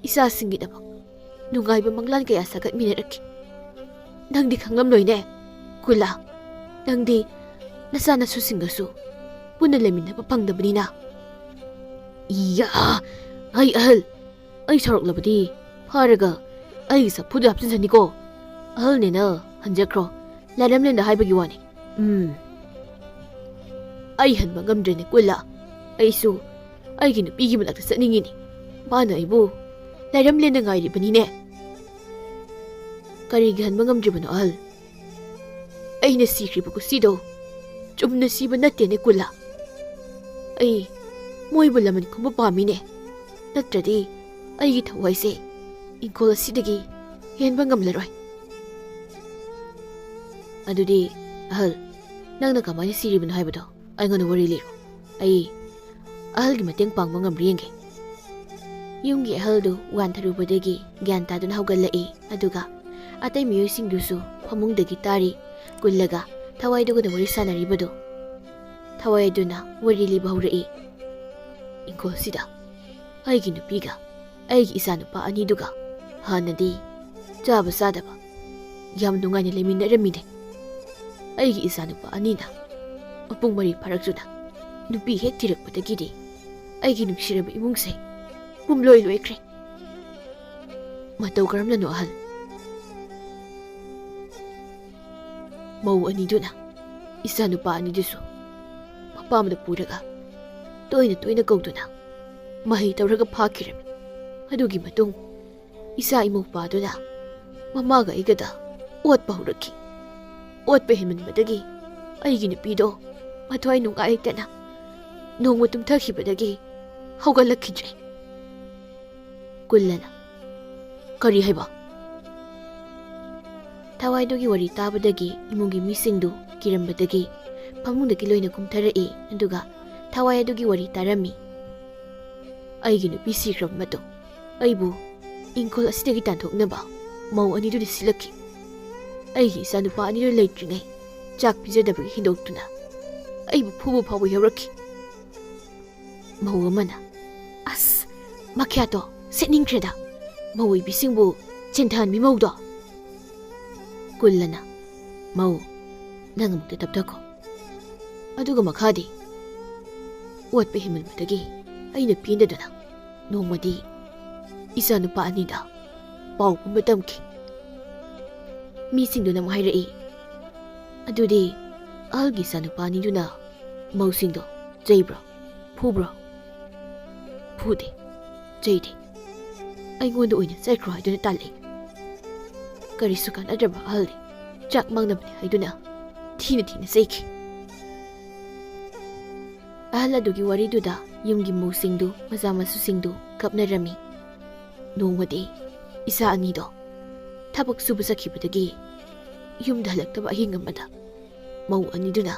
ꯏꯆꯥꯁꯤꯡꯒꯤꯗꯃꯛ ꯅꯨꯡꯉꯥꯏꯕ ꯃꯪꯂꯥꯟ ꯀꯌꯥ ꯁꯥꯒꯠꯃꯤꯟꯅꯔꯛꯈꯤ꯫ ꯅꯪꯗꯤ ꯈꯪꯂꯝꯂꯣꯏꯅꯦ ꯀꯨꯂꯥ, ꯅꯪꯗꯤ ꯅꯆꯥ ꯅꯁꯨꯁꯤꯡꯒꯁꯨ ꯄꯨꯟꯅ ꯂꯩꯃꯤꯟꯅꯕ ꯐꯪꯗꯕꯅꯤꯅ꯫" "ꯏꯌꯥ! ꯑꯩ ꯑꯍꯜ, ꯑꯩ ꯁꯥꯎꯔꯛꯂꯕꯗꯤ ꯐꯥꯔꯒ ꯑꯩꯒꯤ ꯆꯐꯨꯗ ꯍꯥꯞꯆꯤꯟꯖꯅꯤꯀꯣ꯫ ꯑꯍꯜꯅꯦꯅ ꯍꯟꯖꯈ꯭ꯔꯣ꯫ ꯂꯥꯏꯔꯝꯂꯦꯟꯗ ꯍꯥꯏꯕꯒꯤ ꯋꯥꯅꯤ꯫ ꯎꯝ꯫ ꯑꯩ ꯍꯟꯕ ꯉꯝꯗ꯭ꯔꯦꯅꯦ ꯀꯨꯜꯂꯥ꯫ ꯑꯩꯁꯨ ꯑꯩꯒꯤ ꯅꯨꯄꯤꯒꯤ ꯃꯅꯥꯛꯇ ꯆꯠꯅꯤꯡꯉꯤꯅꯦ꯫ ꯃꯥꯅ ꯑꯩꯕꯨ ꯂꯥꯏꯔꯝꯂꯦꯟꯗ ꯉꯥꯏꯔꯤꯕꯅꯤꯅꯦ꯫" "ꯀꯔꯤꯒꯤ ꯍꯟꯕ ꯉꯝꯗ꯭ꯔꯤꯕꯅꯣ ꯑꯍꯜ? ꯑꯩꯅ ꯁꯤꯈ꯭ꯔꯤꯕ ꯀꯨꯁꯤꯗꯣ ꯆꯨꯝꯅ ꯁꯤꯕ ꯅꯠꯇꯦꯅꯦ ꯀꯨꯜꯂꯥ꯫ ꯑꯩ ꯃꯣꯏꯕꯨ ꯂꯃꯟ ꯈꯨꯝꯕ ꯄꯥꯝꯃꯤꯅꯦ꯫ ꯅꯠꯇ꯭ꯔꯗꯤ ꯑꯩꯒꯤ ꯊꯋꯥꯏꯁꯦ ꯏꯪꯈꯣꯜ ꯑꯁꯤꯗꯒꯤ ꯍꯦꯟꯕ ꯉꯝꯂꯔꯣꯏ꯫" "ꯑꯗꯨꯗꯤ ꯑꯍꯜ, ꯅꯪꯅ ꯀꯃꯥꯏꯅ ꯁꯤꯔꯤꯕꯅꯣ ꯍꯥꯏꯕꯗꯣ ꯑꯩꯉꯣꯟꯗ ꯋꯥꯔꯤ ꯂꯤꯔꯣ꯫ ꯑꯩ ꯑꯍꯜꯒꯤ ꯃꯇꯦꯡ ꯄꯥꯡꯕ ꯉꯝꯕ꯭ꯔꯥ ꯌꯦꯡꯒꯦ꯫" ꯌꯨꯝꯒꯤ ꯑꯍꯜꯗꯨ ꯋꯥꯟꯊꯔꯨꯕꯗꯒꯤ ꯒ꯭ꯌꯥꯟ ꯇꯥꯗꯨꯅ ꯍꯧꯒꯠꯂꯛꯏ꯫ ꯑꯗꯨꯒ ꯑꯇꯩ ꯃꯤꯑꯣꯏꯁꯤꯡꯗꯨꯁꯨ ꯐꯃꯨꯡꯗꯒꯤ ꯇꯥꯔꯤ꯫ ꯀꯨꯜꯂꯒ ꯊꯋꯥꯏꯗꯨꯒꯗ ꯋꯥꯔꯤ ꯁꯥꯟꯅꯔꯤꯕꯗꯨ꯫ ꯊꯋꯥꯏ ꯑꯗꯨꯅ ꯋꯥꯔꯤ ꯂꯤꯕ ꯍꯧꯔꯛꯏ꯫ ꯏꯪꯈꯣꯜꯁꯤꯗ ꯑꯩꯒꯤ ꯅꯨꯄꯤꯒ ꯑꯩꯒꯤ ꯏꯆꯥꯅꯨꯄꯥ ꯑꯅꯤꯗꯨꯒ ꯍꯥꯟꯅꯗꯤ ꯆꯥꯕ ꯆꯥꯗꯕ ꯌꯥꯝ ꯅꯨꯡꯉꯥꯏꯅ ꯂꯩꯃꯤꯟꯅꯔꯝꯃꯤꯅꯦ꯫ ꯑꯩꯒꯤ ꯏꯆꯥꯅꯨꯄꯥ ꯑꯅꯤꯅ ꯃꯄꯨꯡ ꯃꯔꯩ ꯐꯥꯔꯛꯇꯨꯅ ꯅꯨꯄꯤ ꯍꯦꯛ ꯊꯤꯔꯛꯄꯗꯒꯤꯗꯤ ꯑꯩꯒꯤ ꯅꯨꯡꯁꯤꯔꯕ ꯏꯃꯨꯡꯁꯦ ꯄꯨꯝꯂꯣꯏ ꯂꯣꯏꯈ꯭ꯔꯦ꯫ ꯃꯇꯧ ꯀꯔꯝꯅꯅꯣ ꯑꯍꯜ? ꯃꯧ ꯑꯅꯤꯗꯨꯅ ꯏꯆꯥꯅꯨꯄꯥ ꯑꯅꯤꯗꯨꯁꯨ ꯃꯄꯥꯝꯗ ꯄꯨꯔꯒ ꯇꯣꯏꯅ ꯇꯣꯏꯅ ꯀꯧꯗꯨꯅ ꯃꯍꯩ ꯇꯧꯔꯒ ꯐꯥꯈꯤꯔꯝꯃꯤ꯫ ꯑꯗꯨꯒꯤ ꯃꯇꯨꯡ ꯏꯆꯥ ꯏꯃꯧꯄꯥꯗꯨꯅ ꯃꯃꯥꯒ ꯑꯩꯒꯗ ꯑꯣꯠꯄ ꯍꯧꯔꯛꯈꯤ꯫ ꯑꯣꯠꯄ ꯍꯦꯟꯃꯟꯕꯗꯒꯤ ꯑꯩꯒꯤ ꯅꯨꯄꯤꯗꯣ ꯃꯊ꯭ꯋꯥꯏ ꯅꯨꯡꯉꯥꯏꯇꯅ ꯅꯣꯡꯃ ꯇꯨꯝꯊꯈꯤꯕꯗꯒꯤ ꯍꯧꯒꯠꯂꯛꯈꯤꯗ꯭ꯔꯦ꯫ ꯀꯨꯜꯂꯅ, "ꯀꯔꯤ ꯍꯥꯏꯕ?" ꯊꯋꯥꯏꯗꯨꯒꯤ ꯋꯥꯔꯤ ꯇꯥꯕꯗꯒꯤ ꯏꯃꯨꯡꯒꯤ ꯃꯤꯁꯤꯡꯗꯨ ꯀꯤꯔꯝꯕꯗꯒꯤ ꯐꯃꯨꯡꯗꯒꯤ ꯂꯣꯏꯅ ꯀꯨꯝꯊꯔꯛꯏ, ꯑꯗꯨꯒ ꯊꯋꯥꯏ ꯑꯗꯨꯒꯤ ꯋꯥꯔꯤ ꯇꯥꯔꯝꯃꯤ꯫ ꯑꯩꯒꯤ ꯅꯨꯄꯤ ꯁꯤꯈ꯭ꯔꯕ ꯃꯇꯨꯡ ꯑꯩꯕꯨ ꯏꯪꯈꯣꯜ ꯑꯁꯤꯗꯒꯤ ꯇꯥꯟꯊꯣꯛꯅꯕ ꯃꯧ ꯑꯅꯤꯗꯨꯅ ꯁꯤꯜꯂꯛꯈꯤ꯫ ꯑꯩꯒꯤ ꯏꯆꯥꯅꯨꯄꯥ ꯑꯅꯤꯗꯨ ꯂꯩꯇ꯭ꯔꯤꯉꯩ ꯆꯥꯛ ꯄꯤꯖꯗꯕꯒꯤ ꯍꯦꯟꯗꯣꯛꯇꯨꯅ ꯑꯩꯕꯨ ꯐꯨꯕ ꯐꯥꯎꯕ ꯌꯥꯎꯔꯛꯈꯤ꯫ ꯃꯧ ꯑꯃꯅ, "ꯑꯁ, ꯃꯈ꯭ꯌꯥꯠꯇꯣ ꯁꯦꯠꯅꯤꯡꯈ꯭ꯔꯦꯗ, ꯃꯧ ꯑꯣꯏꯕꯤꯁꯤꯡꯕꯨ ꯆꯦꯟꯊꯍꯟꯕꯤ ꯃꯧꯗꯣ!" ꯀꯨꯜꯂꯅ, "ꯃꯧ, ꯅꯪ ꯑꯃꯨꯛꯇ ꯇꯞꯊꯈꯣ꯫ ꯑꯗꯨꯒ ꯃꯈꯥꯗꯤ?" ꯑꯣꯠꯄ ꯍꯦꯟꯃꯟꯕꯗꯒꯤ ꯑꯩꯅ ꯄꯦꯟꯗꯗꯅ ꯅꯣꯡꯃꯗꯤ ꯏꯆꯥꯅꯨꯄꯥ ꯑꯅꯤꯗ ꯄꯥꯎ ꯄꯨꯝꯕ ꯇꯝꯈꯤ꯫ ꯃꯤꯁꯤꯡꯗꯨꯅ ꯑꯃꯨꯛ ꯍꯥꯏꯔꯛꯏ, "ꯑꯗꯨꯗꯤ ꯑꯍꯜꯒꯤ ꯏꯆꯥꯅꯨꯄꯥ ꯑꯅꯤꯗꯨꯅ ꯃꯧꯁꯤꯡꯗꯣ ꯆꯩꯕ꯭ꯔꯣ? ꯐꯨꯕ꯭ꯔꯣ?" "ꯐꯨꯗꯦ, ꯆꯩꯗꯦ꯫ ꯑꯩꯉꯣꯟꯗ ꯑꯣꯏꯅ ꯆꯠꯈ꯭ꯔꯣ ꯍꯥꯏꯗꯨꯅ ꯇꯥꯜꯂꯛꯏ꯫ ꯀꯔꯤꯁꯨ ꯀꯥꯟꯅꯗ꯭ꯔꯕ ꯑꯍꯜꯅꯤ, ꯆꯥꯛ ꯃꯥꯡꯅꯕꯅꯤ ꯍꯥꯏꯗꯨꯅ ꯊꯤꯅ ꯊꯤꯅ ꯆꯩꯈꯤ꯫" ꯑꯍꯜ ꯑꯗꯨꯒꯤ ꯋꯥꯔꯤꯗꯨꯗ ꯌꯨꯝꯒꯤ ꯃꯧꯁꯤꯡꯗꯨ, ꯃꯆꯥ ꯃꯁꯨꯁꯤꯡꯗꯨ ꯀꯞꯅꯔꯝꯃꯤ꯫ ꯅꯣꯡꯃꯗꯤ ꯏꯆꯥ ꯑꯅꯤꯗꯣ ꯊꯕꯛ ꯁꯨꯕ ꯆꯠꯈꯤꯕꯗꯒꯤ ꯌꯨꯝꯗ ꯍꯜꯂꯛꯇꯕ ꯑꯍꯤꯡ ꯑꯃꯗ ꯃꯧ ꯑꯅꯤꯗꯨꯅ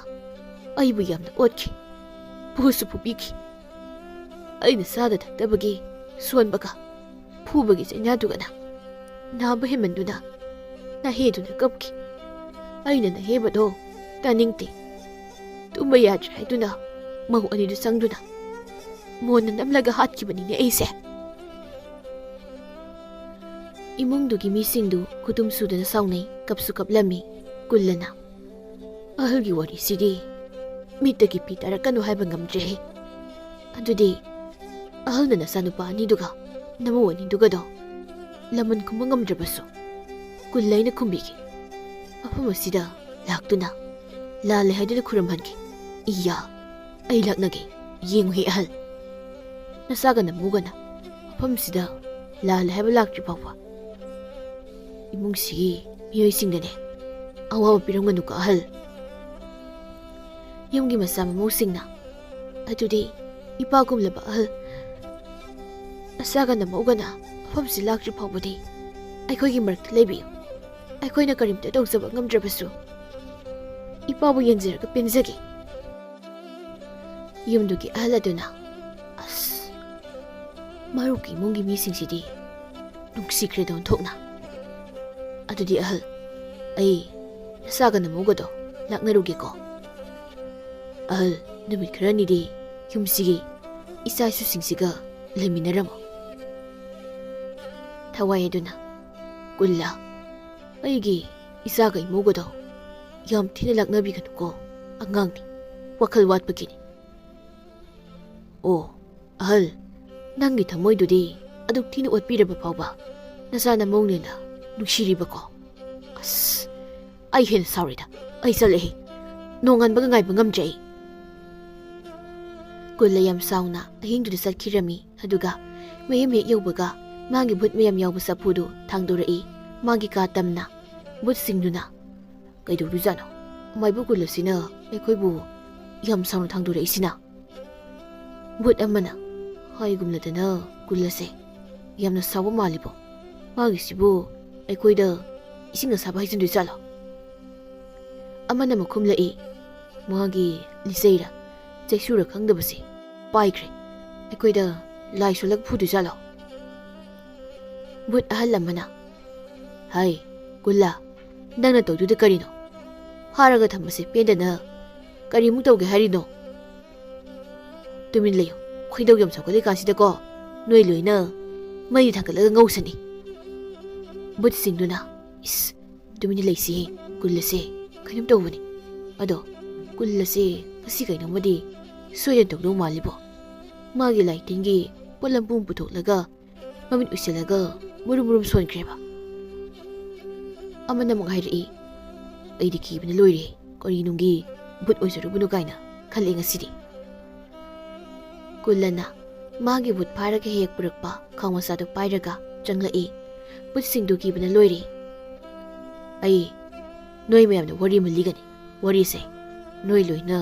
ꯑꯩꯕꯨ ꯌꯥꯝꯅ ꯑꯣꯠꯈꯤ, ꯐꯨꯁꯨ ꯐꯨꯕꯤꯈꯤ꯫ ꯑꯩꯅ ꯆꯥꯗ ꯊꯛꯇꯕꯒꯤ ꯁꯣꯟꯕꯒ ꯐꯨꯕꯒꯤ ꯆꯩꯅꯥꯗꯨꯒꯅ ꯅꯥꯕ ꯍꯦꯟꯃꯟꯗꯨꯅ ꯅꯥꯍꯦꯗꯨꯅ ꯀꯞꯈꯤ꯫ ꯑꯩꯅ ꯅꯥꯍꯦꯕꯗꯣ ꯇꯥꯅꯤꯡꯗꯦ꯫ ꯇꯨꯝꯕ ꯌꯥꯗ꯭ꯔꯦ ꯍꯥꯏꯗꯨꯅ ꯃꯧ ꯑꯅꯤꯗꯨ ꯆꯪꯗꯨꯅ ꯃꯣꯟꯅ ꯅꯝꯂꯒ ꯍꯥꯠꯈꯤꯕꯅꯤꯅꯦ ꯑꯩꯁꯦ꯫ ꯏꯃꯨꯡꯗꯨꯒꯤ ꯃꯤꯁꯤꯡꯗꯨ ꯈꯨꯇꯨꯝ ꯁꯨꯗꯅ ꯁꯥꯎꯅꯩ, ꯀꯞꯁꯨ ꯀꯞꯂꯝꯃꯤ꯫ ꯀꯨꯜꯂꯅ, "ꯑꯍꯜꯒꯤ ꯋꯥꯔꯤꯁꯤꯗꯤ ꯃꯤꯠꯇꯒꯤ ꯄꯤ ꯇꯥꯔꯛꯀꯅꯨ ꯍꯥꯏꯕ ꯉꯝꯗ꯭ꯔꯦꯍꯦ꯫ ꯑꯗꯨꯗꯤ ꯑꯍꯜꯅ ꯅꯆꯥꯅꯨꯄꯥ ꯑꯅꯤꯗꯨꯒ ꯅꯃꯧ ꯑꯅꯤꯗꯨꯒꯗꯣ ꯂꯃꯟ ꯈꯨꯝꯕ ꯉꯝꯗ꯭ꯔꯕꯁꯨ ꯀꯨꯜꯂ ꯑꯩꯅ ꯈꯨꯝꯕꯤꯒꯦ꯫ ꯃꯐꯝ ꯑꯁꯤꯗ ꯂꯥꯛꯇꯨꯅ ꯂꯥꯜꯂꯦ ꯍꯥꯏꯗꯨꯅ ꯈꯨꯔꯨꯝꯍꯟꯒꯦ꯫ ꯏꯌꯥ, ꯑꯩ ꯂꯥꯛꯅꯒꯦ꯫ ꯌꯦꯡꯉꯨꯍꯦ ꯑꯍꯜ, ꯅꯆꯥꯒ ꯅꯃꯧꯒꯅ ꯃꯐꯝꯁꯤꯗ ꯂꯥꯜꯂꯦ ꯍꯥꯏꯕ ꯂꯥꯛꯇ꯭ꯔꯤ ꯐꯥꯎꯕ ꯏꯃꯨꯡꯁꯤꯒꯤ ꯃꯤꯑꯣꯏꯁꯤꯡꯗꯅꯦ ꯑꯋꯥꯕ ꯄꯤꯔꯝꯒꯅꯨꯀꯣ ꯑꯍꯜ꯫" ꯌꯨꯝꯒꯤ ꯃꯆꯥ ꯃꯃꯧꯁꯤꯡꯅ, "ꯑꯗꯨꯗꯤ ꯏꯄꯥꯒꯨꯝꯂꯕ ꯑꯍꯜ, ꯅꯆꯥꯒ ꯅꯃꯧꯒꯅ ꯃꯐꯝꯁꯤ ꯂꯥꯛꯇ꯭ꯔꯤ ꯐꯥꯎꯕꯗꯤ ꯑꯩꯈꯣꯏꯒꯤ ꯃꯔꯛꯇ ꯂꯩꯕꯤꯌꯨ꯫ ꯑꯩꯈꯣꯏꯅ ꯀꯔꯤꯝꯇ ꯇꯧꯖꯕ ꯉꯝꯗ꯭ꯔꯕꯁꯨ ꯏꯄꯥꯕꯨ ꯌꯦꯡꯖꯔꯒ ꯄꯦꯟꯖꯒꯦ꯫" ꯌꯨꯝꯗꯨꯒꯤ ꯑꯍꯜ ꯑꯗꯨꯅ, "ꯑꯁ, ꯃꯔꯨꯞꯀꯤ ꯏꯃꯨꯡꯒꯤ ꯃꯤꯁꯤꯡꯁꯤꯗꯤ ꯅꯨꯡꯁꯤꯈ꯭ꯔꯦꯗ ꯑꯣꯟꯊꯣꯛꯅ꯫ ꯑꯗꯨꯗꯤ ꯑꯍꯜ, ꯑꯩ ꯅꯆꯥꯒ ꯅꯃꯧꯒꯗꯣ ꯂꯥꯛꯅꯔꯨꯒꯦꯀꯣ꯫ ꯑꯍꯜ, ꯅꯨꯃꯤꯠ ꯈꯔꯅꯤꯗꯤ ꯌꯨꯝꯁꯤꯒꯤ ꯏꯆꯥ ꯏꯁꯨꯁꯤꯡꯁꯤꯒ ꯂꯩꯃꯤꯟꯅꯔꯝꯃꯣ꯫" ꯊꯋꯥꯏ ꯑꯗꯨꯅ, "ꯀꯨꯜꯂ, ꯑꯩꯒꯤ ꯏꯆꯥꯒ ꯏꯃꯧꯒꯗꯣ ꯌꯥꯝ ꯊꯤꯅ ꯂꯥꯛꯅꯕꯤꯒꯅꯨꯀꯣ, ꯑꯉꯥꯡꯅꯤ, ꯋꯥꯈꯜ ꯋꯥꯠꯄꯒꯤꯅꯤ꯫" "ꯑꯣ, ꯑꯍꯜ, ꯅꯪꯒꯤ ꯊꯃꯣꯏꯗꯨꯗꯤ ꯑꯗꯨꯛ ꯊꯤꯅ ꯑꯣꯠꯄꯤꯔꯕ ꯐꯥꯎꯕ ꯅꯆꯥ ꯅꯃꯧꯅꯦꯅ ꯅꯨꯡꯁꯤꯔꯤꯕꯀꯣ? ꯑꯁ, ꯑꯩ ꯍꯦꯟꯅ ꯁꯥꯎꯔꯦꯗ꯫ ꯑꯩ ꯆꯠꯂꯦꯍꯦ꯫ ꯅꯣꯡꯉꯥꯟꯕꯒ ꯉꯥꯏꯕ ꯉꯝꯗ꯭ꯔꯦ ꯑꯩ꯫" ꯀꯨꯜꯂ ꯌꯥꯝ ꯁꯥꯎꯅ ꯑꯍꯤꯡꯗꯨꯗ ꯆꯠꯈꯤꯔꯝꯃꯤ꯫ ꯑꯗꯨꯒ ꯃꯌꯨꯝ ꯍꯦꯛ ꯌꯧꯕꯒ ꯃꯥꯒꯤ ꯚꯨꯠ ꯃꯌꯥꯝ ꯌꯥꯎꯕ ꯆꯐꯨꯗꯨ ꯊꯥꯡꯗꯣꯔꯛꯏ꯫ ꯃꯥꯒꯤ ꯀꯥ ꯇꯝꯅ ꯚꯨꯠꯁꯤꯡꯗꯨꯅ, "ꯀꯩꯗꯧꯔꯤꯖꯥꯠꯅꯣ? ꯃꯥꯏꯕꯨ ꯀꯨꯜꯂꯁꯤꯅ ꯑꯩꯈꯣꯏꯕꯨ ꯌꯥꯝ ꯁꯥꯎꯅ ꯊꯥꯡꯗꯣꯔꯛꯏꯁꯤꯅ?" ꯚꯨꯠ ꯑꯃꯅ, "ꯍꯥꯏꯒꯨꯝꯂꯗꯅ ꯀꯨꯜꯂꯁꯦ ꯌꯥꯝꯅ ꯁꯥꯎꯕ ꯃꯥꯜꯂꯤꯕꯣ? ꯃꯥꯒꯤꯁꯤꯕꯨ ꯑꯩꯈꯣꯏꯗ ꯏꯁꯤꯡ ꯑꯁꯥꯕ ꯍꯩꯖꯤꯟꯗꯣꯏ ꯖꯥꯠꯂꯣ?" ꯑꯃꯅ ꯃꯈꯨꯝꯂꯛꯏ, "ꯃꯥꯒꯤ ꯂꯤꯆꯩꯔ ꯆꯩꯁꯨꯔ ꯈꯪꯗꯕꯁꯦ ꯄꯥꯏꯈ꯭ꯔꯦ꯫ ꯑꯩꯈꯣꯏꯗ ꯂꯥꯏ ꯁꯣꯜꯂꯒ ꯐꯨꯗꯣꯏ ꯖꯥꯠꯂꯣ?" ꯚꯨꯠ ꯑꯍꯜ ꯑꯃꯅ, "ꯍꯥꯏ, ꯀꯨꯜꯂꯥ, ꯅꯪꯅ ꯇꯧꯗꯣꯏꯗꯣ ꯀꯔꯤꯅꯣ? ꯐꯥꯔꯒ ꯊꯝꯕꯁꯦ ꯄꯦꯟꯗꯅ ꯀꯔꯤꯃꯨꯛ ꯇꯧꯒꯦ ꯍꯥꯏꯔꯤꯅꯣ? ꯇꯨꯃꯤꯟ ꯂꯩꯌꯨ꯫ ꯈꯣꯏꯗꯧ ꯌꯥꯝ ꯁꯥꯎꯒꯠꯂꯤ ꯀꯥꯟꯁꯤꯗꯀꯣ, ꯅꯣꯏ ꯂꯣꯏꯅ ꯃꯩ ꯊꯥꯡꯒꯠꯂꯒ ꯉꯧꯁꯅꯤ꯫ ꯕꯨꯠꯁꯤꯡꯗꯨꯅ, "ꯏꯁ, ꯇꯨꯃꯤꯟꯅ ꯂꯩꯁꯤ, ꯀꯨꯜ ꯑꯁꯦ ꯀꯩꯅꯣꯝ ꯇꯧꯕꯅꯤ꯫ ꯑꯗꯣ ꯀꯨꯜ ꯑꯁꯦ ꯉꯁꯤ ꯀꯩꯅꯣꯝꯃꯗꯤ ꯁꯣꯏꯗꯅ ꯇꯧꯗꯧ ꯃꯥꯜꯂꯤꯕꯣ꯫ ꯃꯥꯒꯤ ꯂꯥꯏꯇꯤꯟꯒꯤ ꯄꯣꯠꯂꯝ ꯄꯨꯝ ꯄꯨꯊꯣꯛꯂꯒ ꯃꯃꯤꯠ ꯎꯏꯁꯤꯜꯂꯒ ꯃꯨꯔꯨꯝ ꯃꯨꯔꯨꯝ ꯁꯣꯟꯈ꯭ꯔꯦꯕ꯫" ꯑꯃꯅ ꯑꯃꯨꯛ ꯍꯥꯏꯔꯛꯏ, "ꯑꯩꯗꯤ ꯀꯤꯕꯅ ꯂꯣꯏꯔꯦ, ꯀꯔꯤ ꯅꯨꯡꯒꯤ ꯕꯨꯠ ꯑꯣꯏꯖꯔꯨꯕꯅꯣ ꯀꯥꯏꯅ ꯈꯜꯂꯦ ꯉꯁꯤꯗꯤ꯫" ꯀꯨꯜꯂꯅ ꯃꯥꯒꯤ ꯕꯨꯠ ꯐꯥꯔꯒ ꯍꯦꯛ ꯄꯨꯔꯛꯄ ꯈꯥꯎ ꯃꯆꯥꯗꯨ ꯄꯥꯏꯔꯒ ꯆꯪꯂꯛꯏ꯫ ꯕꯨꯠꯁꯤꯡꯗꯨ ꯀꯤꯕꯅ ꯂꯣꯏꯔꯦ꯫ "ꯑꯩ ꯅꯣꯏ ꯃꯌꯥꯝꯗ ꯋꯥꯔꯤ ꯑꯃ ꯂꯤꯒꯅꯤ꯫ ꯋꯥꯔꯤꯁꯦ ꯅꯣꯏ ꯂꯣꯏꯅ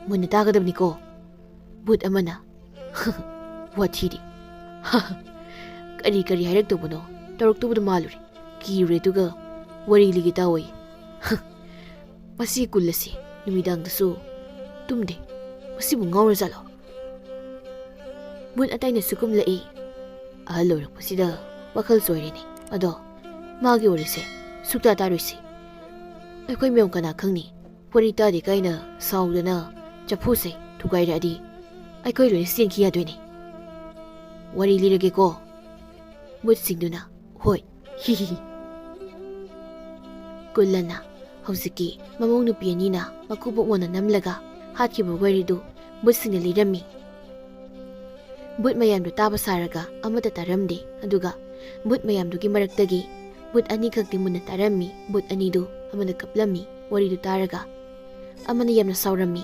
ꯃꯨꯟꯅ ꯇꯥꯒꯗꯕꯅꯤꯀꯣ꯫" ꯕꯨꯠ ꯑꯃꯅ, "ꯋꯥꯊꯤꯗꯤ꯫ ꯀꯔꯤ ꯀꯔꯤ ꯍꯥꯏꯔꯛꯇꯧꯕꯅꯣ, ꯇꯧꯔꯛꯇꯧꯕꯗꯣ ꯃꯥꯜꯂꯨꯔꯦ꯫ ꯀꯤꯔꯨꯔꯦ, ꯑꯗꯨꯒ ꯋꯥꯔꯤ ꯂꯤꯒꯦ ꯇꯥꯎꯋꯣꯌꯦ꯫ ꯃꯁꯤ ꯀꯨꯜ ꯑꯁꯤ ꯅꯨꯃꯤꯗꯥꯡꯗꯁꯨ ꯇꯨꯝꯗꯦ꯫ ꯃꯁꯤꯕꯨ ꯉꯥꯎꯔꯖꯥꯠꯂꯣ?" ꯕꯨꯠ ꯑꯇꯩꯅꯁꯨ ꯀꯨꯝꯂꯛꯏ꯫ "ꯑꯍꯜ ꯑꯣꯏꯔꯛꯄꯁꯤꯗ ꯋꯥꯈꯜ ꯆꯣꯏꯔꯦꯅꯦ꯫ ꯑꯗꯣ ꯃꯥꯒꯤ ꯋꯥꯔꯤꯁꯦ ꯁꯨꯛꯇꯥ ꯇꯥꯔꯣꯏꯁꯤ꯫ ꯑꯩꯈꯣꯏ ꯃꯌꯥꯝ ꯀꯅꯥ ꯈꯪꯅꯤ, ꯋꯥꯔꯤ ꯇꯥꯗꯦ ꯀꯥꯏꯅ ꯁꯥꯎꯗꯅ ꯆꯐꯨꯁꯦ ꯊꯨꯒꯥꯏꯔꯛꯑꯗꯤ ꯑꯩꯈꯣꯏ ꯂꯣꯏꯅ ꯆꯦꯟꯈꯤ ꯌꯥꯗꯣꯏꯅꯦ꯫ ꯋꯥꯔꯤ ꯂꯤꯔꯒꯦꯀꯣ꯫" ꯕꯨꯠꯁꯤꯡꯗꯨꯅ, "ꯍꯣꯏ, ꯍꯤ ꯍꯤ ꯍꯤ꯫" ꯀꯨꯜꯂꯅ ꯍꯧꯖꯤꯛꯀꯤ ꯃꯃꯧ ꯅꯨꯄꯤ ꯑꯅꯤꯅ ꯃꯀꯨꯕꯣꯛ ꯃꯣꯟꯅ ꯅꯝꯂꯒ ꯍꯥꯠꯈꯤꯕ ꯋꯥꯔꯤꯗꯨ ꯕꯨꯠꯁꯤꯡꯅ ꯂꯤꯔꯝꯃꯤ꯫ ꯕꯨꯠ ꯃꯌꯥꯝꯗꯨ ꯇꯥꯕ ꯁꯥꯔꯒ ꯑꯃꯠꯇ ꯇꯥꯔꯝꯗꯦ꯫ ꯑꯗꯨꯒ ꯕꯨꯠ ꯃꯌꯥꯝꯗꯨꯒꯤ ꯃꯔꯛꯇꯒꯤ ꯕꯨꯠ ꯑꯅꯤꯈꯛꯇꯤ ꯃꯨꯟꯅ ꯇꯥꯔꯝꯃꯤ꯫ ꯕꯨꯠ ꯑꯅꯤꯗꯨ ꯑꯃꯅ ꯀꯞꯂꯝꯃꯤ꯫ ꯋꯥꯔꯤꯗꯨ ꯇꯥꯔꯒ ꯑꯃꯅ ꯌꯥꯝꯅ ꯁꯥꯎꯔꯝꯃꯤ꯫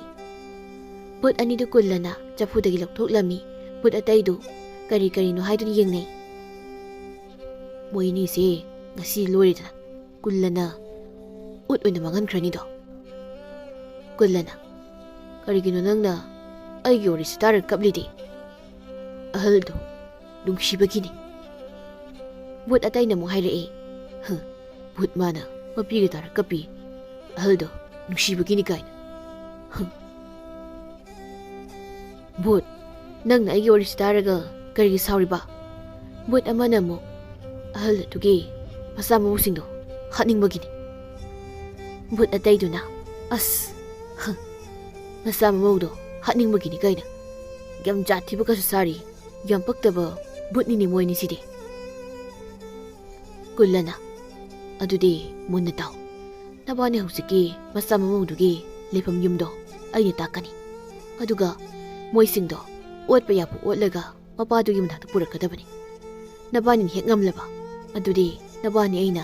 ꯕꯨꯠ ꯑꯅꯤꯗꯨ ꯀꯨꯜꯂꯅ ꯆꯐꯨꯗꯒꯤ ꯂꯧꯊꯣꯛꯂꯝꯃꯤ꯫ ꯕꯨꯠ ꯑꯇꯩꯗꯨ ꯀꯔꯤ ꯀꯔꯤꯅꯣ ꯍꯥꯏꯗꯨꯅ ꯌꯦꯡꯅꯩ꯫ "ꯃꯣꯏ ꯑꯅꯤꯁꯦ ꯉꯁꯤ ꯂꯣꯏꯔꯦꯗꯅ, ꯀꯨꯜꯂꯅ ꯎꯠ ꯑꯣꯏꯅ ꯃꯥꯡꯍꯟꯈ꯭ꯔꯅꯤꯗꯣ꯫" ꯀꯨꯜꯂꯅ, "ꯀꯔꯤꯒꯤꯅꯣ ꯅꯪꯅ ꯑꯩꯒꯤ ꯋꯥꯔꯤꯁꯤ ꯇꯥꯔꯒ ꯀꯞꯂꯤꯗꯤ?" "ꯑꯍꯜꯗꯣ ꯅꯨꯡꯁꯤꯕꯒꯤꯅꯤ꯫" ꯕꯨꯠ ꯑꯇꯩꯅ ꯑꯃꯨꯛ ꯍꯥꯏꯔꯛꯏ, "ꯍ, ꯕꯨꯠ ꯃꯥꯅ ꯃꯄꯤꯒ ꯇꯥꯔ ꯀꯞꯄꯤ, ꯑꯍꯜꯗꯣ ꯅꯨꯡꯁꯤꯕꯒꯤꯅꯤ ꯀꯥꯏꯅ꯫ ꯍ꯫ ꯕꯨꯠ, ꯅꯪꯅ ꯑꯩꯒꯤ ꯋꯥꯔꯤꯁꯤ ꯇꯥꯔꯒ ꯀꯔꯤꯒꯤ ꯁꯥꯎꯔꯤꯕ?" ꯕꯨꯠ ꯑꯃꯅ ꯑꯃꯨꯛ, "ꯑꯍꯜ ꯑꯗꯨꯒꯤ ꯃꯆꯥ ꯃꯎꯁꯤꯡꯗꯣ ꯍꯥꯠꯅꯤꯡꯕꯒꯤꯅꯤ꯫" ꯕꯨꯠ ꯑꯇꯩꯗꯨꯅ, "ꯑꯁ, ꯍ, ꯃꯆꯥ ꯃꯃꯧꯗꯣ ꯍꯥꯠꯅꯤꯡꯕꯒꯤꯅꯤ ꯀꯩꯅꯣ꯫ ꯌꯥꯝ ꯖꯥꯠ ꯊꯤꯕꯒꯁꯨ ꯁꯥꯔꯤ꯫ ꯌꯥꯝ ꯄꯛꯇꯕ ꯕꯨꯠꯅꯤꯅꯦ ꯃꯣꯏꯅꯤꯁꯤꯗꯤ꯫ ꯀꯨꯜꯂꯅ, "ꯑꯗꯨꯗꯤ ꯃꯨꯟꯅ ꯇꯥꯎ꯫ ꯅꯕꯥꯅꯤ ꯍꯧꯖꯤꯛꯀꯤ ꯃꯆꯥ ꯃꯃꯧꯗꯨꯒꯤ ꯂꯩꯐꯝ ꯌꯨꯝꯗꯣ ꯑꯩꯅ ꯇꯥꯛꯀꯅꯤ꯫ ꯑꯗꯨꯒ ꯃꯣꯏꯁꯤꯡꯗꯣ ꯑꯣꯠꯄ ꯌꯥꯕ ꯑꯣꯠꯂꯒ ꯃꯄꯥꯗꯨꯒꯤ ꯃꯅꯥꯛꯇ ꯄꯨꯔꯛꯀꯗꯕꯅꯤ꯫ ꯅꯕꯥꯅꯤꯅ ꯍꯦꯛ ꯉꯝꯂꯕ, ꯑꯗꯨꯗꯤ ꯅꯕꯥꯅꯤ ꯑꯩꯅ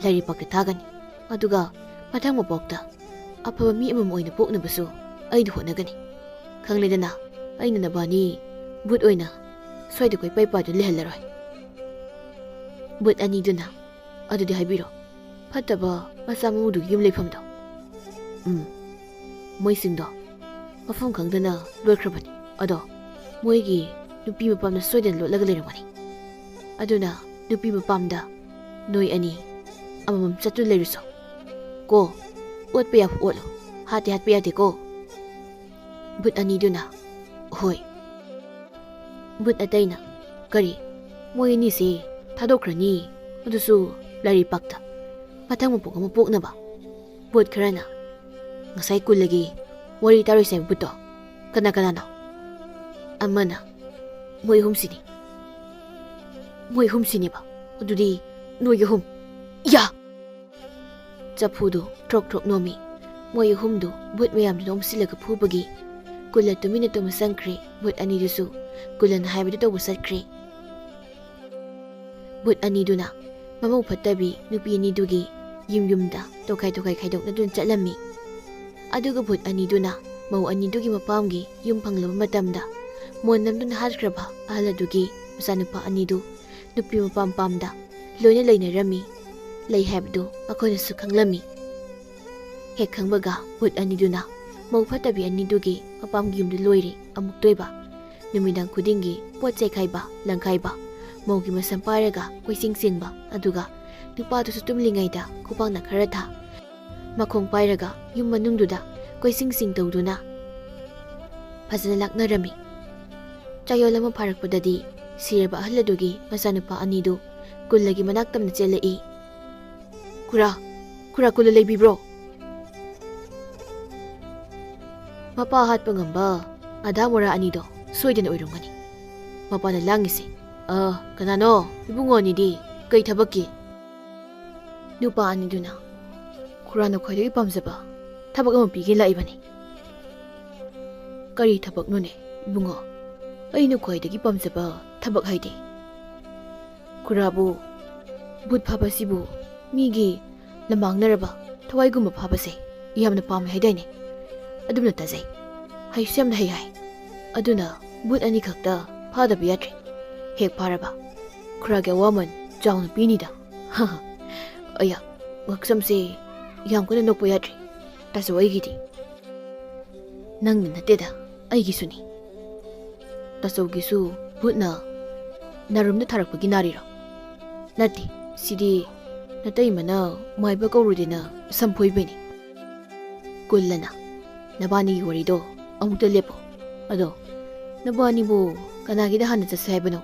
ꯂꯥꯏꯔꯩꯄꯥꯛꯇ ꯊꯥꯒꯅꯤ꯫ ꯑꯗꯨꯒ ꯃꯊꯪ ꯃꯄꯣꯛꯇ ꯑꯐꯕ ꯃꯤ ꯑꯃꯃꯝ ꯑꯣꯏꯅ ꯄꯣꯛꯅꯕꯁꯨ ꯑꯩꯅ ꯍꯣꯠꯅꯒꯅꯤ꯫ ꯈꯪꯂꯦꯗꯅ, ꯑꯩꯅ ꯅꯕꯥꯅꯤ ꯕꯨꯠ ꯑꯣꯏꯅ ꯁ꯭ꯋꯥꯏꯗ ꯀꯣꯏꯄꯥꯏ ꯄꯥꯏꯗꯨꯅ ꯂꯩꯍꯜꯂꯔꯣꯏ꯫" ꯕꯨꯠ ꯑꯅꯤꯗꯨꯅ, "ꯑꯗꯨꯗꯤ ꯍꯥꯏꯕꯤꯔꯣ, ꯐꯠꯇꯕ ꯃꯆꯥ ꯃꯃꯧꯗꯨꯒꯤ ꯌꯨꯝ ꯂꯩꯐꯝꯗꯣ?" "ꯎꯝ, ꯃꯣꯏꯁꯤꯡꯗꯣ ꯃꯐꯝ ꯈꯪꯗꯅ ꯂꯣꯠꯈ꯭ꯔꯕꯅꯤ꯫ ꯑꯗꯣ ꯃꯣꯏꯒꯤ ꯅꯨꯄꯤ ꯃꯄꯥꯝꯗ ꯁꯣꯏꯗꯅ ꯂꯣꯠꯂꯒ ꯂꯩꯔꯝꯒꯅꯤ꯫ ꯑꯗꯨꯅ ꯅꯨꯄꯤ ꯃꯄꯥꯝꯗ ꯅꯣꯏ ꯑꯅꯤ ꯑꯃꯃꯝ ꯆꯠꯇꯨꯅ ꯂꯩꯔꯨꯁꯣ꯫ ꯀꯣ, ꯑꯣꯠꯄ ꯌꯥꯕ ꯑꯣꯠꯂꯣ, ꯍꯥꯠꯇꯤ ꯍꯥꯠꯄ ꯌꯥꯗꯦꯀꯣ꯫" ꯕꯨꯠ ꯑꯅꯤꯗꯨꯅ, "ꯍꯣꯏ꯫" ꯕꯨꯠ ꯑꯇꯩꯅ, "ꯀꯔꯤ? ꯃꯣꯏ ꯑꯅꯤꯁꯦ ꯊꯥꯗꯣꯛꯈ꯭ꯔꯅꯤ, ꯑꯗꯨꯁꯨ ꯂꯥꯏꯔꯩꯄꯥꯛꯇ, ꯃꯊꯪ ꯃꯄꯣꯛ ꯑꯃ ꯄꯣꯛꯅꯕ?" ꯕꯨꯠ ꯈꯔꯅ, "ꯉꯁꯥꯏ ꯀꯨꯜꯂꯒꯤ ꯋꯥꯔꯤ ꯇꯥꯔꯨꯏꯁꯦ ꯍꯥꯏꯕ ꯕꯨꯠꯇꯣ ꯀꯅꯥ ꯀꯅꯥꯅꯣ?" ꯑꯃꯅ, "ꯃꯣꯏ ꯑꯍꯨꯝꯁꯤꯅꯤ꯫" "ꯃꯣꯏ ꯑꯍꯨꯝꯁꯤꯅꯦꯕ? ꯑꯗꯨꯗꯤ ꯅꯣꯏ ꯑꯍꯨꯝ?" ꯌꯥ! ꯆꯐꯨꯗꯨ ꯊ꯭ꯔꯣꯛ ꯊ꯭ꯔꯣꯛ ꯅꯣꯝꯃꯤ꯫ ꯃꯣꯏ ꯑꯍꯨꯝꯗꯨ ꯕꯨꯠ ꯃꯌꯥꯝꯗꯨꯅ ꯑꯣꯝꯁꯤꯜꯂꯒ ꯐꯨꯕꯒꯤ ꯀꯨꯜꯂ ꯇꯨꯃꯤꯟꯅ ꯇꯨꯝꯕ ꯆꯪꯈ꯭ꯔꯦ꯫ ꯕꯨꯠ ꯑꯅꯤꯗꯨꯁꯨ ꯀꯨꯜꯂꯅ ꯍꯥꯏꯕꯗꯨ ꯇꯧꯕ ꯆꯠꯈ꯭ꯔꯦ꯫ ꯕꯨꯠ ꯑꯅꯤꯗꯨꯅ ꯃꯃꯧ ꯐꯠꯇꯕꯤ ꯅꯨꯄꯤ ꯑꯅꯤꯗꯨꯒꯤ ꯌꯨꯝ ꯌꯨꯝꯗ ꯇꯣꯈꯥꯏ ꯇꯣꯈꯥꯏ ꯈꯥꯏꯗꯣꯛꯅꯗꯨꯅ ꯆꯠꯂꯝꯃꯤ꯫ ꯑꯗꯨꯒ ꯕꯨꯠ ꯑꯅꯤꯗꯨꯅ ꯃꯧ ꯑꯅꯤꯗꯨꯒꯤ ꯃꯄꯥꯝꯒꯤ ꯌꯨꯝ ꯐꯪꯂꯕ ꯃꯇꯝꯗ, ꯃꯣꯟ ꯅꯝꯗꯨꯅ ꯍꯥꯠꯈ꯭ꯔꯕ ꯑꯍꯜ ꯑꯗꯨꯒꯤ ꯃꯆꯥꯅꯨꯄꯥ ꯑꯅꯤꯗꯨ ꯅꯨꯄꯤ ꯃꯄꯥꯝ ꯄꯥꯝꯗ ꯂꯣꯏꯅ ꯂꯩꯅꯔꯝꯃꯤ꯫ ꯂꯩ ꯍꯥꯏꯕꯗꯨ ꯃꯈꯣꯏꯅꯁꯨ ꯈꯪꯂꯝꯃꯤ꯫ ꯍꯦꯛ ꯈꯪꯕꯒ ꯕꯨꯠ ꯑꯅꯤꯗꯨꯅ ꯃꯧ ꯐꯠꯇꯕꯤ ꯑꯅꯤꯗꯨꯒꯤ ꯃꯄꯥꯝꯒꯤ ꯌꯨꯝꯗꯨ ꯂꯣꯏꯔꯦ ꯑꯃꯨꯛꯇꯣꯏꯕ꯫ ꯅꯨꯃꯤꯗꯥꯡ ꯈꯨꯗꯤꯡꯒꯤ ꯄꯣꯠ ꯆꯩ ꯈꯥꯏꯕ, ꯂꯪꯈꯥꯏꯕ, ꯃꯧꯒꯤ ꯃꯁꯝ ꯄꯥꯏꯔꯒ ꯀꯣꯏꯆꯦꯟ ꯆꯦꯟꯕ, ꯑꯗꯨꯒ ꯅꯨꯄꯥꯗꯨꯁꯨ ꯇꯨꯝꯂꯤꯉꯩꯗ ꯈꯨꯄꯥꯛꯅ ꯈꯔ ꯊꯥ, ꯃꯈꯣꯡ ꯄꯥꯏꯔꯒ ꯌꯨꯝ ꯃꯅꯨꯡꯗꯨꯗ ꯀꯣꯏꯆꯤꯡ ꯆꯤꯡ ꯇꯧꯗꯨꯅ ꯐꯖꯅ ꯂꯥꯛꯅꯔꯝꯃꯤ꯫ ꯆꯌꯣꯜ ꯑꯃ ꯐꯥꯔꯛꯄꯗꯗꯤ ꯁꯤꯔꯕ ꯑꯍꯜ ꯑꯗꯨꯒꯤ ꯃꯆꯥꯅꯨꯄꯥ ꯑꯅꯤꯗꯨ ꯀꯨꯜꯂꯒꯤ ꯃꯅꯥꯛ ꯇꯝꯅ ꯆꯦꯜꯂꯛꯏ꯫ "ꯈꯨꯔꯥ, ꯈꯨꯔꯥ, ꯀꯨꯜꯂ ꯂꯩꯕꯤꯕ꯭ꯔꯣ?" ꯃꯄꯥ ꯍꯥꯠꯄ ꯉꯝꯕ ꯑꯙꯥ ꯃꯣꯔꯥ ꯑꯅꯤꯗꯣ ꯁꯣꯏꯗꯅ ꯑꯣꯏꯔꯝꯒꯅꯤ꯫ ꯃꯄꯥꯅ ꯂꯥꯡꯉꯤꯁꯦ꯫ "ꯑ, ꯀꯅꯥꯅꯣ? ꯏꯕꯨꯡꯉꯣ ꯑꯅꯤꯗꯤ ꯀꯩ ꯊꯕꯛꯀꯤ?" ꯅꯨꯄꯥ ꯑꯅꯤꯗꯨꯅ ꯈꯨꯔꯥꯅ ꯈ꯭ꯋꯥꯏꯗꯒꯤ ꯄꯥꯝꯖꯕ ꯊꯕꯛ ꯑꯃ ꯄꯤꯒꯦ ꯂꯥꯛꯏꯕꯅꯤ꯫ "ꯀꯔꯤ ꯊꯕꯛꯅꯣꯅꯦ, ꯏꯕꯨꯡꯉꯣ? ꯑꯩꯅ ꯈ꯭ꯋꯥꯏꯗꯒꯤ ꯄꯥꯝꯖꯕ ꯊꯕꯛ ꯍꯥꯏꯗꯤ?" "ꯈꯨꯔꯥꯕꯨ, ꯚꯨꯠ ꯐꯥꯕꯁꯤꯕꯨ ꯃꯤꯒꯤ ꯂꯃꯥꯡꯅꯔꯕ ꯊꯋꯥꯏꯒꯨꯝꯕ ꯐꯥꯕꯁꯦ ꯌꯥꯝꯅ ꯄꯥꯝꯃꯦ ꯍꯥꯏꯗꯥꯏꯅꯦ?" "ꯑꯗꯨꯝꯅ ꯇꯥꯖꯩ꯫ ꯍꯩꯁꯨ ꯌꯥꯝꯅ ꯍꯩ ꯍꯥꯏ꯫ ꯑꯗꯨꯅ ꯚꯨꯠ ꯑꯅꯤꯈꯛꯇ ꯐꯥꯗꯕ ꯌꯥꯗ꯭ꯔꯦ꯫ ꯍꯦꯛ ꯐꯥꯔꯕ, ꯈꯨꯔꯥꯒꯤ ꯑꯋꯥꯃꯟ ꯆꯥꯎꯅ ꯄꯤꯅꯤꯗ꯫" ꯑꯌꯥ, ꯉꯛꯁꯝꯁꯦ ꯌꯥꯝ ꯀꯟꯅ ꯅꯣꯛꯄ ꯌꯥꯗ꯭ꯔꯦ꯫ ꯇꯥꯆꯧ, ꯑꯩꯒꯤꯗꯤ꯫ "ꯅꯪꯅ ꯅꯠꯇꯦꯗ, ꯑꯩꯒꯤꯁꯨꯅꯤ꯫" "ꯇꯥꯆꯧꯒꯤꯁꯨ ꯚꯨꯠꯅ ꯅꯥꯔꯨꯝꯗ ꯊꯥꯔꯛꯄꯒꯤ ꯅꯥꯔꯤꯔꯣ?" "ꯅꯠꯇꯦ, ꯁꯤꯗꯤ ꯅꯇꯩꯃꯅ ꯃꯥꯏꯕ ꯀꯧꯔꯨꯗꯦꯅ ꯁꯝꯐꯣꯏꯕꯩꯅꯤ꯫" ꯀꯨꯜꯂꯅ, "ꯅꯕꯥꯅꯤꯒꯤ ꯋꯥꯔꯤꯗꯣ ꯑꯃꯨꯛꯇ ꯂꯦꯞꯄꯣ꯫ ꯑꯗꯣ ꯅꯕꯥꯅꯤꯕꯨ ꯀꯅꯥꯒꯤꯗ ꯍꯥꯟꯅ ꯆꯠꯁꯦ ꯍꯥꯏꯕꯅꯣ?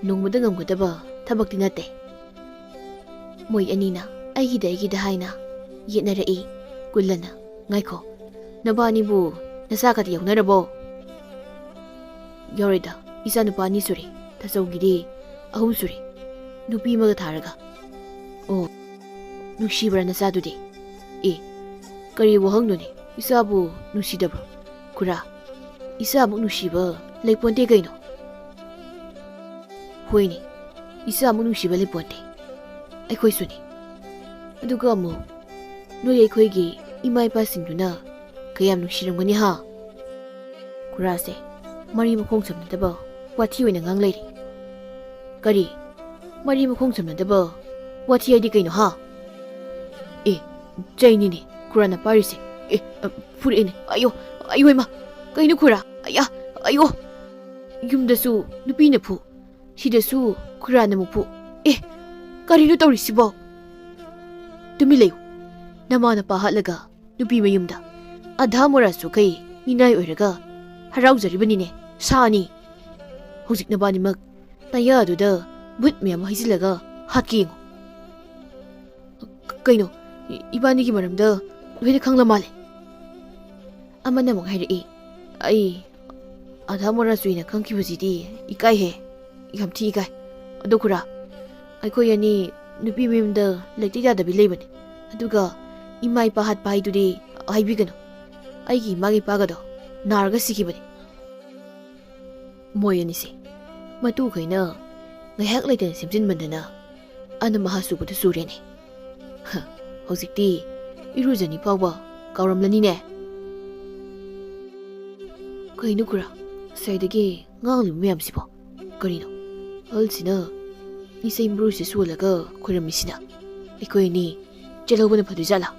ꯅꯣꯡꯃꯗ ꯉꯝꯒꯗꯕ ꯊꯕꯛꯇꯤ ꯅꯠꯇꯦ꯫" ꯃꯣꯏ ꯑꯅꯤꯅ ꯑꯩꯒꯤꯗ ꯑꯩꯒꯤꯗ ꯍꯥꯏꯅ ꯌꯦꯠꯅꯔꯛꯏ꯫ ꯀꯨꯜꯂꯅ, "ꯉꯥꯏꯈꯣ, ꯅꯕꯥꯅꯤꯕꯨ ꯅꯆꯥꯒꯗꯤ ꯌꯥꯎꯅꯔꯕꯣ?" "ꯌꯥꯎꯔꯦꯗ, ꯏꯆꯥ ꯅꯨꯄꯥ ꯑꯅꯤ ꯁꯨꯔꯦ, ꯇꯥꯆꯧꯒꯤꯗꯤ ꯑꯍꯨꯝ ꯁꯨꯔꯦ, ꯅꯨꯄꯤ ꯑꯃꯒ ꯊꯥꯔꯒ꯫" "ꯑꯣ, ꯅꯨꯡꯁꯤꯕ꯭ꯔꯥ ꯅꯆꯥꯗꯨꯗꯤ?" "ꯑꯦ, ꯀꯔꯤ ꯋꯥꯍꯪꯅꯣꯅꯦ, ꯏꯆꯥꯕꯨ ꯅꯨꯡꯁꯤꯗꯕ꯭ꯔꯣ? ꯈꯨꯔꯥ, ꯏꯆꯥꯃꯨꯛ ꯅꯨꯡꯁꯤꯕ ꯂꯩꯄꯣꯟꯇꯦ ꯀꯩꯅꯣ꯫" "ꯍꯣꯏꯅꯦ, ꯏꯆꯥꯃꯨꯛ ꯅꯨꯡꯁꯤꯕ ꯂꯩꯄꯣꯟꯇꯦ, ꯑꯩꯈꯣꯏꯁꯨꯅꯤ꯫ ꯑꯗꯨꯒ ꯑꯃꯨꯛ ꯅꯣꯏ ꯑꯩꯈꯣꯏꯒꯤ ꯏꯃꯥ ꯏꯄꯥꯁꯤꯡꯗꯨꯅ ꯀꯌꯥꯝ ꯅꯨꯡꯁꯤꯔꯝꯒꯅꯤ ꯍꯥ?" ꯈꯨꯔꯥꯁꯦ ꯃꯔꯤ ꯃꯈꯣꯡ ꯁꯝꯅꯗꯕ ꯋꯥꯊꯤ ꯑꯣꯏꯅ ꯉꯥꯡ ꯂꯩꯔꯦ꯫ "ꯀꯔꯤ? ꯃꯔꯤ ꯃꯈꯣꯡ ꯁꯝꯅꯗꯕ ꯋꯥꯊꯤ ꯍꯥꯏꯗꯤ ꯀꯩꯅꯣ ꯍꯥ?" "ꯑꯦ, ꯆꯩꯅꯤꯅꯦ ꯈꯨꯔꯥꯅ ꯄꯥꯏꯔꯤꯁꯦ꯫ ꯑꯦ, ꯑ, ꯐꯨꯔꯛꯑꯦꯅꯦ꯫ ꯑꯌꯣ, ꯑꯌꯣ ꯏꯃꯥ, ꯀꯩꯅꯣ ꯈꯨꯔꯥ? ꯑꯌꯥ, ꯑꯌꯣ꯫ ꯌꯨꯝꯗꯁꯨ ꯅꯨꯄꯤꯅ ꯐꯨ, ꯁꯤꯗꯁꯨ ꯈꯨꯔꯥꯅ ꯑꯃꯨꯛ ꯐꯨ꯫ ꯑꯦ, ꯀꯔꯤꯅꯣ ꯇꯧꯔꯤꯁꯤꯕꯣ?" "ꯇꯨꯃꯤꯟ ꯂꯩꯌꯨ꯫ ꯅꯃꯥ ꯅꯄꯥ ꯍꯥꯠꯂꯒ ꯅꯨꯄꯤ ꯃꯌꯨꯝꯗ ꯑꯙꯥ ꯃꯣꯔꯥ ꯆꯣꯛꯈꯩ ꯃꯤꯅꯥꯏ ꯑꯣꯏꯔꯒ ꯍꯔꯥꯎꯖꯔꯤꯕꯅꯤꯅꯦ, ꯁꯥ ꯑꯅꯤ꯫ ꯍꯧꯖꯤꯛ ꯅꯕꯥꯅꯤꯃꯛ ꯅꯌꯥꯗꯨꯗ ꯚꯨꯠ ꯃꯌꯥꯝ ꯍꯩꯖꯤꯜꯂꯒ ꯍꯥꯠꯀꯦ ꯌꯦꯡꯉꯨ꯫" "ꯀ-, ꯀꯩꯅꯣ? ꯏ-, ꯏꯕꯥꯅꯤꯒꯤ ꯃꯔꯝꯗ ꯂꯣꯏꯅ ꯈꯪꯂ ꯃꯥꯜꯂꯦ꯫" ꯑꯃꯅ ꯑꯃꯨꯛ ꯍꯥꯏꯔꯛꯏ, "ꯑꯩ ꯑꯥꯙꯥ ꯃꯣꯔꯥ ꯆꯨꯏꯅ ꯈꯪꯈꯤꯕꯁꯤꯗꯤ ꯏꯀꯥꯏꯍꯦ, ꯌꯥꯝ ꯊꯤ ꯏꯀꯥꯏ꯫ ꯑꯗꯣ ꯈꯨꯔꯥ, ꯑꯩꯈꯣꯏ ꯑꯅꯤ ꯅꯨꯄꯤ ꯃꯌꯨꯝꯗ ꯂꯩꯇ ꯌꯥꯗꯕꯤ ꯂꯩꯕꯅꯤ꯫ ꯑꯗꯨꯒ ꯏꯃꯥ ꯏꯄꯥ ꯍꯥꯠꯄ ꯍꯥꯏꯗꯨꯗꯤ ꯍꯥꯏꯕꯤꯒꯅꯨ꯫ ꯑꯩꯒꯤ ꯏꯃꯥꯒ ꯏꯄꯥꯒꯗꯣ ꯅꯥꯔꯒ ꯁꯤꯈꯤꯕꯅꯤ꯫" ꯃꯣꯏ ꯑꯅꯤꯁꯦ ꯃꯇꯨꯈꯩꯅ ꯉꯥꯏꯍꯥꯛ ꯂꯩꯇꯅ ꯁꯦꯝꯖꯤꯟꯕꯗꯅ ꯑꯅ ꯃꯍꯥꯁꯨꯕꯗ ꯆꯨꯔꯦꯅꯦ꯫ ꯍ, ꯍꯧꯖꯤꯛꯇꯤ ꯏꯔꯨꯖꯅꯤ ꯐꯥꯎꯕ ꯀꯥꯎꯔꯝꯂꯅꯤꯅꯦ꯫ ꯀꯩꯅꯣ ꯈꯨꯔꯥ, ꯉꯁꯥꯏꯗꯒꯤ ꯉꯥꯡꯂꯤꯕ ꯃꯌꯥꯝꯁꯤꯕꯣ ꯀꯔꯤꯅꯣ? ꯑꯍꯜꯁꯤꯅ ꯏꯁꯩ ꯃꯔꯨꯁꯤ ꯁꯣꯜꯂꯒ ꯈꯣꯏꯔꯝꯃꯤꯁꯤꯅ ꯑꯩꯈꯣꯏ ꯑꯅꯤ ꯆꯦꯜꯍꯧꯕꯅ ꯐꯗꯣꯏꯖꯥꯠꯂꯥ?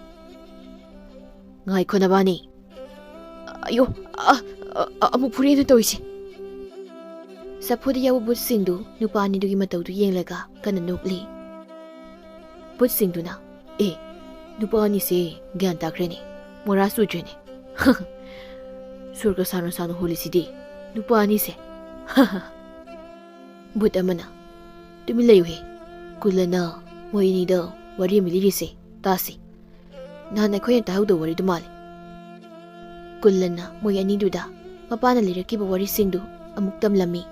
ꯉꯥꯏꯈꯣ ꯅꯕꯥꯅꯤ꯫ ꯑꯌꯣ, ꯑ, ꯑ, ꯑ, ꯑꯃꯨꯛ ꯐꯨꯔꯦꯅ ꯇꯧꯔꯤꯁꯦ꯫ ꯆꯐꯨꯗ ꯌꯥꯎꯕ ꯕꯨꯠꯁꯤꯡꯗꯨ ꯅꯨꯄꯥ ꯑꯅꯤꯗꯨꯒꯤ ꯃꯇꯧꯗꯨ ꯌꯦꯡꯂꯒ ꯀꯟꯅ ꯅꯣꯛꯂꯤ꯫ ꯕꯨꯠꯁꯤꯡꯗꯨꯅ, "ꯑꯦ, ꯅꯨꯄꯥ ꯑꯅꯤꯁꯦ ꯒ꯭ꯌꯥꯟ ꯇꯥꯈ꯭ꯔꯦꯅꯦ, ꯃꯣꯔꯥ ꯆꯨꯗ꯭ꯔꯦꯅꯦ꯫ ꯁꯣꯔꯒ ꯁꯥꯡꯅ ꯁꯥꯡꯅ ꯍꯣꯜꯂꯤꯁꯤꯗꯤ ꯅꯨꯄꯥ ꯑꯅꯤꯁꯦ꯫" ꯕꯨꯠ ꯑꯃꯅ, "ꯇꯨꯃꯤꯟ ꯂꯩꯌꯨꯍꯦ, ꯀꯨꯜꯂꯅ ꯃꯣꯏ ꯑꯅꯤꯗ ꯋꯥꯔꯤ ꯑꯃ ꯂꯤꯔꯤꯁꯦ ꯇꯥꯁꯤ꯫ ꯅꯍꯥꯟ ꯑꯩꯈꯣꯏꯅ ꯇꯥꯍꯧꯗꯕ ꯋꯥꯔꯤꯗꯨ ꯃꯥꯜꯂꯤ꯫" ꯀꯨꯜꯂꯅ ꯃꯣꯏ ꯑꯅꯤꯗꯨꯗ ꯃꯄꯥꯅ ꯂꯤꯔꯛꯈꯤꯕ ꯋꯥꯔꯤꯁꯤꯡꯗꯨ ꯑꯃꯨꯛ ꯇꯝꯂꯝꯃꯤ꯫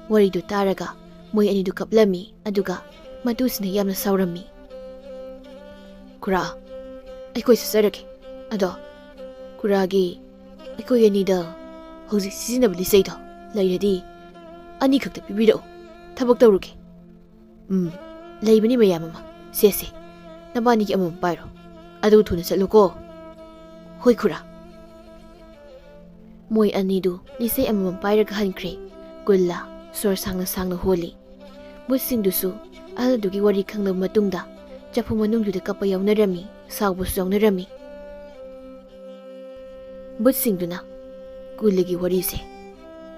ꯋꯥꯔꯤꯗꯨ ꯇꯥꯔꯒ ꯃꯣꯏ ꯑꯅꯤꯗꯨ ꯀꯞꯂꯝꯃꯤ, ꯑꯗꯨꯒ ꯃꯇꯨꯁꯤꯅ ꯌꯥꯝꯅ ꯁꯥꯎꯔꯝꯃꯤ꯫ "ꯈꯨꯔꯥ, ꯑꯩꯈꯣꯏ ꯆꯠꯆꯔꯒꯦ꯫ ꯑꯗꯣ ꯈꯨꯔꯥꯒꯤ ꯑꯩꯈꯣꯏ ꯑꯅꯤꯗ ꯍꯧꯖꯤꯛ ꯁꯤꯖꯤꯟꯅꯕ ꯂꯤꯆꯩꯗꯣ ꯂꯩꯔꯗꯤ ꯑꯅꯤꯈꯛꯇ ꯄꯤꯕꯤꯔꯛꯎ꯫ ꯊꯕꯛ ꯇꯧꯔꯨꯒꯦ꯫" "ꯎꯝ, ꯂꯩꯕꯅꯤ ꯃꯌꯥꯝ ꯑꯃ꯫ ꯁꯦ, ꯁꯦ, ꯅꯕꯥꯅꯤꯒꯤ ꯑꯃꯃꯝ ꯄꯥꯏꯔꯣ꯫ ꯑꯗꯨ ꯊꯨꯅ ꯆꯠꯂꯨꯀꯣ꯫" "ꯍꯣꯏ ꯈꯨꯔꯥ꯫" ꯃꯣꯏ ꯑꯅꯤꯗꯨ ꯂꯤꯆꯩ ꯑꯃꯃꯝ ꯄꯥꯏꯔꯒ ꯍꯟꯈ꯭ꯔꯦ꯫ ꯀꯨꯜꯂ ꯁꯣꯔ ꯁꯥꯡꯅ ꯁꯥꯡꯅ ꯍꯣꯜꯂꯤ꯫ ꯕꯨꯠꯁꯤꯡꯗꯨꯁꯨ ꯑꯍꯜ ꯑꯗꯨꯒꯤ ꯋꯥꯔꯤ ꯈꯪꯂꯕ ꯃꯇꯨꯡꯗ ꯆꯐꯨ ꯃꯅꯨꯡꯗꯨꯗ ꯀꯞꯄ ꯌꯥꯎꯅꯔꯝꯃꯤ, ꯁꯥꯎꯕꯁꯨ ꯌꯥꯎꯅꯔꯝꯃꯤ꯫ ꯕꯨꯠꯁꯤꯡꯗꯨꯅ, "ꯀꯨꯜꯂꯒꯤ ꯋꯥꯔꯤꯁꯦ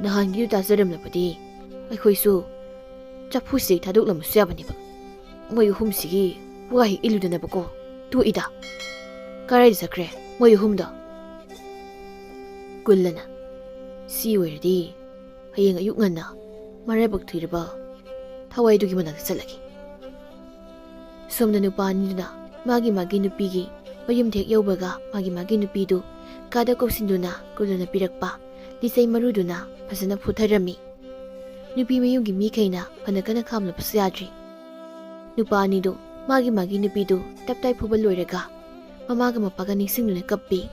ꯅꯍꯥꯟꯒꯤꯗꯨ ꯇꯥꯖꯔꯝꯂꯕꯗꯤ ꯑꯩꯈꯣꯏꯁꯨ ꯆꯐꯨꯁꯤꯗꯒꯤ ꯊꯥꯗꯣꯛꯂꯝꯕꯁꯨ ꯌꯥꯕꯅꯦꯕ꯫ ꯃꯣꯏ ꯑꯍꯨꯝꯁꯤꯒꯤ ꯋꯥ ꯍꯦꯛ ꯏꯜꯂꯨꯗꯅꯕꯀꯣ꯫ ꯇꯣꯛꯏꯗ꯫ ꯀꯥꯏꯗ ꯆꯠꯈ꯭ꯔꯦ ꯃꯣꯏ ꯑꯍꯨꯝꯗꯣ?" ꯀꯨꯜꯂꯅ, "ꯁꯤ ꯑꯣꯏꯔꯗꯤ ꯍꯌꯦꯡ ꯑꯌꯨꯛ ꯉꯟꯅ ꯃꯔꯥꯏꯕꯛ ꯊꯤꯔꯕ ꯊꯋꯥꯏꯗꯨꯒꯤ ꯃꯅꯥꯛꯇ ꯆꯠꯂꯒꯦ꯫" ꯁꯣꯝꯗ ꯅꯨꯄꯥ ꯑꯅꯤꯗꯨꯅ ꯃꯥꯒꯤ ꯃꯥꯒꯤ ꯅꯨꯄꯤꯒꯤ ꯃꯌꯨꯝꯗ ꯍꯦꯛ ꯌꯧꯕꯒ ꯃꯥꯒꯤ ꯃꯥꯒꯤ ꯅꯨꯄꯤꯗꯨ ꯀꯥꯗ ꯀꯧꯁꯤꯟꯗꯨꯅ ꯀꯨꯜꯂꯅ ꯄꯤꯔꯛꯄ ꯂꯤꯆꯩ ꯃꯔꯨꯗꯨꯅ ꯐꯖꯅ ꯐꯨꯊꯔꯝꯃꯤ꯫ ꯅꯨꯄꯤ ꯃꯌꯨꯝꯒꯤ ꯃꯤꯈꯩꯅ ꯐꯅ ꯀꯟꯅ ꯈꯥꯝꯂꯕꯁꯨ ꯌꯥꯗ꯭ꯔꯤ꯫ ꯅꯨꯄꯥ ꯑꯅꯤꯗꯨ ꯃꯥꯒꯤ ꯃꯥꯒꯤ ꯅꯨꯄꯤꯗꯨ ꯇꯞꯇꯥꯏ ꯐꯨꯕ ꯂꯣꯏꯔꯒ ꯃꯃꯥꯒ ꯃꯄꯥꯒ ꯅꯤꯡꯁꯤꯡꯗꯨꯅ ꯀꯞꯄꯤ꯫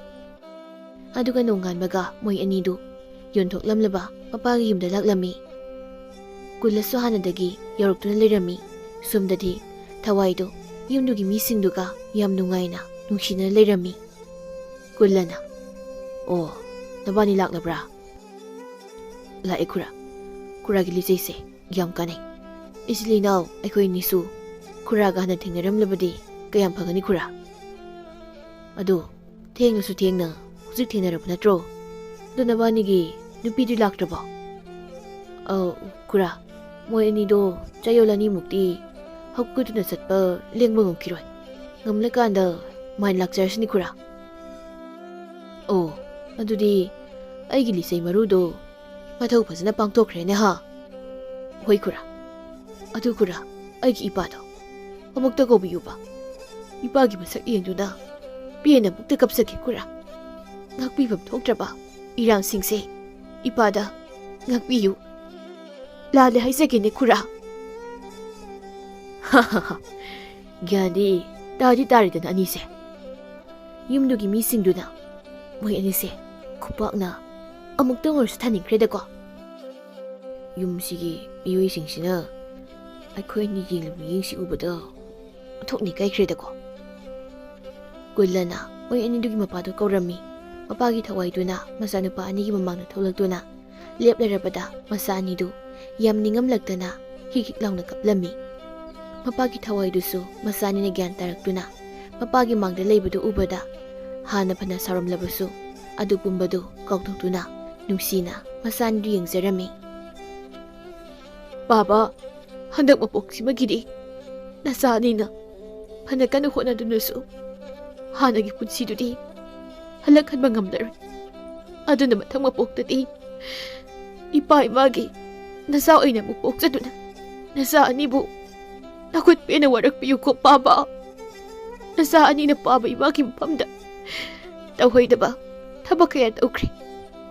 ꯑꯗꯨꯒ ꯅꯣꯡꯉꯥꯟꯕꯒ ꯃꯣꯏ ꯑꯅꯤꯗꯨ ꯌꯣꯟꯊꯣꯛꯂꯝꯂꯕ ꯃꯄꯥꯒꯤ ꯌꯨꯝꯗ ꯂꯥꯛꯂꯝꯃꯤ꯫ ꯀꯨꯜꯂꯁꯨ ꯍꯥꯟꯅꯗꯒꯤ ꯌꯧꯔꯛꯇꯨꯅ ꯂꯩꯔꯝꯃꯤ꯫ ꯁꯣꯝꯗꯗꯤ ꯊꯋꯥꯏꯗꯨ ꯌꯨꯝꯗꯨꯒꯤ ꯃꯤꯁꯤꯡꯗꯨꯒ ꯌꯥꯝ ꯅꯨꯡꯉꯥꯏꯅ ꯅꯨꯡꯁꯤꯅꯅ ꯂꯩꯔꯝꯃꯤ꯫ ꯀꯨꯜꯂꯅ, "ꯑꯣ, ꯅꯕꯥꯅꯤ ꯂꯥꯛꯂꯕ꯭ꯔꯥ?" "ꯂꯥꯛꯑꯦ ꯈꯨꯔꯥ꯫ ꯈꯨꯔꯥꯒꯤ ꯂꯤꯆꯩꯁꯦ ꯌꯥꯝ ꯀꯥꯟꯅꯩ꯫ ꯏꯆꯤꯜ ꯏꯅꯥꯎ ꯑꯩꯈꯣꯏ ꯑꯅꯤꯁꯨ ꯈꯨꯔꯥꯒ ꯍꯥꯟꯅ ꯊꯦꯡꯅꯔꯝꯂꯕꯗꯤ ꯀꯌꯥꯝ ꯐꯒꯅꯤ ꯈꯨꯔꯥ꯫ ꯑꯗꯣ ꯊꯦꯡꯂꯁꯨ ꯊꯦꯡꯅ ꯍꯧꯖꯤꯛ ꯊꯦꯡꯅꯔꯕ ꯅꯠꯇ꯭ꯔꯣ? ꯑꯗꯣ ꯅꯕꯥꯅꯤꯒꯤ ꯅꯨꯄꯤꯗꯤ ꯂꯥꯛꯇ꯭ꯔꯕꯣ?" "ꯑꯧ ꯈꯨꯔꯥ, ꯃꯣꯏ ꯑꯅꯤꯗꯣ ꯆꯌꯣꯜ ꯑꯅꯤꯃꯨꯛꯇꯤ ꯍꯧꯒꯠꯇꯨꯅ ꯆꯠꯄ ꯂꯦꯡꯕ ꯉꯝꯈꯤꯔꯣꯏ꯫ ꯉꯝꯂꯀꯥꯟꯗ ꯃꯥꯏ ꯂꯥꯛꯆꯔꯁꯤꯅꯤ ꯈꯨꯔꯥ꯫ ꯑꯣ, ꯑꯗꯨꯗꯤ ꯑꯩꯒꯤ ꯂꯤꯆꯩ ꯃꯔꯨꯗꯣ ꯃꯊꯧ ꯐꯖꯅ ꯄꯥꯡꯊꯣꯛꯈ꯭ꯔꯦꯅꯦ ꯍꯥ?" "ꯍꯣꯏ ꯈꯨꯔꯥ꯫ ꯑꯗꯨ ꯈꯨꯔꯥ, ꯑꯩꯒꯤ ꯏꯄꯥꯗꯣ ꯑꯃꯨꯛꯇ ꯀꯧꯕꯤꯌꯨꯕ꯫ ꯏꯄꯥꯒꯤ ꯃꯁꯛ ꯌꯦꯡꯗꯨꯅ ꯄꯦꯟꯅ ꯑꯃꯨꯛꯇ ꯀꯞꯆꯒꯦ ꯈꯨꯔꯥ꯫ ꯉꯥꯛꯄꯤꯐꯝ ꯊꯣꯛꯇ꯭ꯔꯕ ꯏꯔꯥꯡꯁꯤꯡꯁꯦ ꯏꯄꯥꯗ ꯉꯥꯛꯄꯤꯌꯨ꯫ ꯂꯥꯜꯂꯦ ꯍꯥꯏꯖꯒꯦꯅꯦ ꯈꯨꯔꯥ꯫" ꯒ꯭ꯌꯥꯟꯗꯤ ꯇꯥꯗꯤ ꯇꯥꯔꯦꯗꯅ ꯑꯅꯤꯁꯦ꯫ ꯌꯨꯝꯗꯨꯒꯤ ꯃꯤꯁꯤꯡꯗꯨꯅ ꯃꯣꯏ ꯑꯅꯤꯁꯦ ꯈꯨꯄꯥꯛꯅ ꯑꯃꯨꯛꯇꯪ ꯑꯣꯏꯔꯁꯨ ꯊꯥꯅꯤꯡꯈ꯭ꯔꯦꯗꯀꯣ꯫ ꯌꯨꯝꯁꯤꯒꯤ ꯃꯤꯑꯣꯏꯁꯤꯡꯁꯤꯅ ꯑꯩꯈꯣꯏ ꯑꯅꯤ ꯌꯦꯡꯂꯤꯕ ꯃꯤꯠꯌꯦꯡꯁꯤ ꯎꯕꯗ ꯑꯣꯟꯊꯣꯛꯅ ꯏꯀꯥꯏꯈ꯭ꯔꯦꯗꯀꯣ꯫ ꯀꯨꯜꯂꯅ ꯃꯣꯏ ꯑꯅꯤꯗꯨꯒꯤ ꯃꯄꯥꯗꯨ ꯀꯧꯔꯝꯃꯤ꯫ ꯃꯄꯥꯒꯤ ꯊꯋꯥꯏꯗꯨꯅ ꯃꯆꯥꯅꯨꯄꯥ ꯑꯅꯤꯒꯤ ꯃꯃꯥꯡꯗ ꯊꯣꯛꯂꯛꯇꯨꯅ ꯂꯦꯞꯂꯔꯕꯗ ꯃꯆꯥ ꯑꯅꯤꯗꯨ ꯌꯥꯝ ꯅꯤꯡꯉꯝꯂꯛꯇꯅ ꯍꯤꯛ ꯍꯤꯛ ꯂꯥꯎꯅ ꯀꯞꯂꯝꯃꯤ꯫ ꯃꯄꯥꯒꯤ ꯊꯋꯥꯏꯗꯨꯁꯨ ꯃꯆꯥ ꯑꯅꯤꯅ ꯒ꯭ꯌꯥꯟ ꯇꯥꯔꯛꯇꯨꯅ ꯃꯄꯥꯒꯤ ꯃꯥꯡꯗ ꯂꯩꯕꯗꯨ ꯎꯕꯗ ꯍꯥꯟꯅ ꯐꯅ ꯁꯥꯎꯔꯝꯂꯕꯁꯨ ꯑꯗꯨ ꯄꯨꯝꯕꯗꯨ ꯀꯥꯎꯊꯣꯛꯇꯨꯅ ꯅꯨꯡꯁꯤꯅ ꯃꯆꯥ ꯑꯅꯤꯗꯨ ꯌꯦꯡꯖꯔꯝꯃꯤ꯫ "ꯄꯥꯕ, ꯍꯟꯗꯛ ꯃꯄꯣꯛꯁꯤꯃꯒꯤꯗꯤ ꯅꯆꯥ ꯑꯅꯤꯅ ꯐꯅ ꯀꯟꯅ ꯍꯣꯠꯅꯗꯨꯅꯁꯨ ꯍꯥꯟꯅꯒꯤ ꯄꯨꯟꯁꯤꯗꯨꯗꯤ ꯍꯜꯂꯛꯍꯟꯕ ꯉꯝꯂꯔꯣꯏ꯫ ꯑꯗꯨꯅ ꯃꯊꯪ ꯃꯄꯣꯛꯇꯗꯤ ꯏꯄꯥ ꯏꯃꯥꯒꯤ ꯅꯆꯥ ꯑꯣꯏꯅ ꯑꯃꯨꯛ ꯄꯣꯛꯆꯗꯨꯅ ꯅꯆꯥ ꯑꯅꯤꯕꯨ ꯅꯈꯨꯠ ꯄꯦꯟꯅ ꯋꯥꯔꯛꯄꯤꯌꯨꯀꯣ ꯄꯥꯕ꯫ ꯅꯆꯥ ꯑꯅꯤꯅ ꯄꯥꯕ ꯏꯃꯥꯒꯤ ꯃꯐꯝꯗ ꯇꯧꯍꯩꯗꯕ ꯊꯕꯛ ꯀꯌꯥ ꯇꯧꯈ꯭ꯔꯦ꯫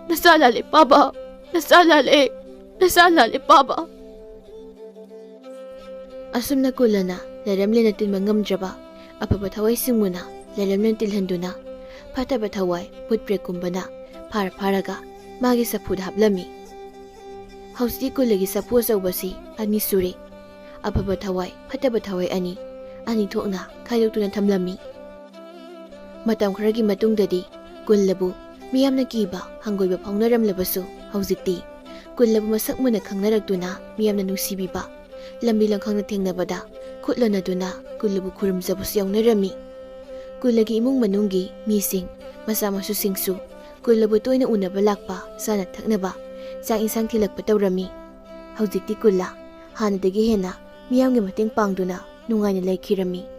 ꯅꯆꯥ ꯂꯥꯜꯂꯦ ꯄꯥꯕ, ꯅꯆꯥ ꯂꯥꯜꯂꯦ, ꯅꯆꯥ ꯂꯥꯜꯂꯦ ꯄꯥꯕ꯫ ꯑꯁꯨꯝꯅ ꯀꯨꯜꯂꯅ ꯂꯩꯔꯝꯂꯦꯅ ꯇꯤꯟꯕ ꯉꯝꯗ꯭ꯔꯕ ꯑꯐꯕ ꯊꯋꯥꯏ ꯁꯤꯡꯃꯨꯅ ꯂꯩꯔꯝꯂꯦꯅ ꯇꯤꯜꯍꯟꯗꯨꯅ ꯐꯠꯇꯕ ꯊꯋꯥꯏ ꯃꯨꯠꯄ꯭ꯔꯦꯛꯀꯨꯝꯕꯅ ꯐꯥꯔ ꯐꯥꯔꯒ ꯃꯥꯒꯤ ꯆꯐꯨꯗ ꯍꯥꯞꯂꯝꯃꯤ꯫ ꯍꯧꯖꯤꯛꯇꯤ ꯀꯨꯜꯂꯒꯤ ꯆꯐꯨ ꯑꯆꯧꯕꯁꯤ ꯑꯅꯤ ꯁꯨꯔꯦ꯫ ꯑꯐꯕ ꯊꯋꯥꯏ, ꯐꯠꯇꯕ ꯊꯋꯥꯏ ꯑꯅꯤ, ꯑꯅꯤ ꯊꯣꯛꯅ ꯈꯥꯏꯗꯣꯛꯇꯨꯅ ꯊꯝꯂꯝꯃꯤ꯫ ꯃꯇꯝ ꯈꯔꯒꯤ ꯃꯇꯨꯡꯗꯗꯤ ꯀꯨꯜꯂꯕꯨ ꯃꯤꯌꯥꯝꯅ ꯀꯤꯕ ꯍꯪꯒꯣꯏꯕ ꯐꯥꯎꯅꯔꯝꯂꯕꯁꯨ, ꯍꯧꯖꯤꯛꯇꯤ ꯀꯨꯜꯂꯕꯨ ꯃꯁꯛ ꯃꯨꯟꯅ ꯈꯪꯅꯔꯛꯇꯨꯅ ꯃꯤꯌꯥꯝꯅ ꯅꯨꯡꯁꯤꯕꯤꯕ, ꯂꯝꯕꯤ ꯂꯝꯈꯥꯡꯗ ꯊꯦꯡꯅꯕꯗ ꯈꯨꯠ ꯂꯣꯟꯅꯗꯨꯅ ꯀꯨꯜꯂꯕꯨ ꯈꯨꯔꯨꯝꯖꯕꯁꯨ ꯌꯥꯎꯅꯔꯝꯃꯤ꯫ ꯀꯨꯜꯂꯒꯤ ꯏꯃꯨꯡ ꯃꯅꯨꯡꯒꯤ ꯃꯤꯁꯤꯡ, ꯃꯆꯥ ꯃꯁꯨꯁꯤꯡꯁꯨ ꯀꯨꯜꯂꯕꯨ ꯇꯣꯏꯅ ꯎꯅꯕ ꯂꯥꯛꯄ, ꯆꯥꯅ ꯊꯛꯅꯕ, ꯆꯥꯛ ꯏꯟꯁꯥꯡ ꯊꯤꯜꯂꯛꯄ ꯇꯧꯔꯝꯃꯤ꯫ ꯍꯧꯖꯤꯛꯇꯤ ꯀꯨꯜꯂ ꯍꯥꯟꯅꯗꯒꯤ ꯍꯦꯟꯅ ꯃꯤꯌꯥꯝꯒꯤ ꯃꯇꯦꯡ ꯄꯥꯡꯗꯨꯅ ꯅꯨꯡꯉꯥꯏꯅ ꯂꯩꯈꯤꯔꯝꯃꯤ꯫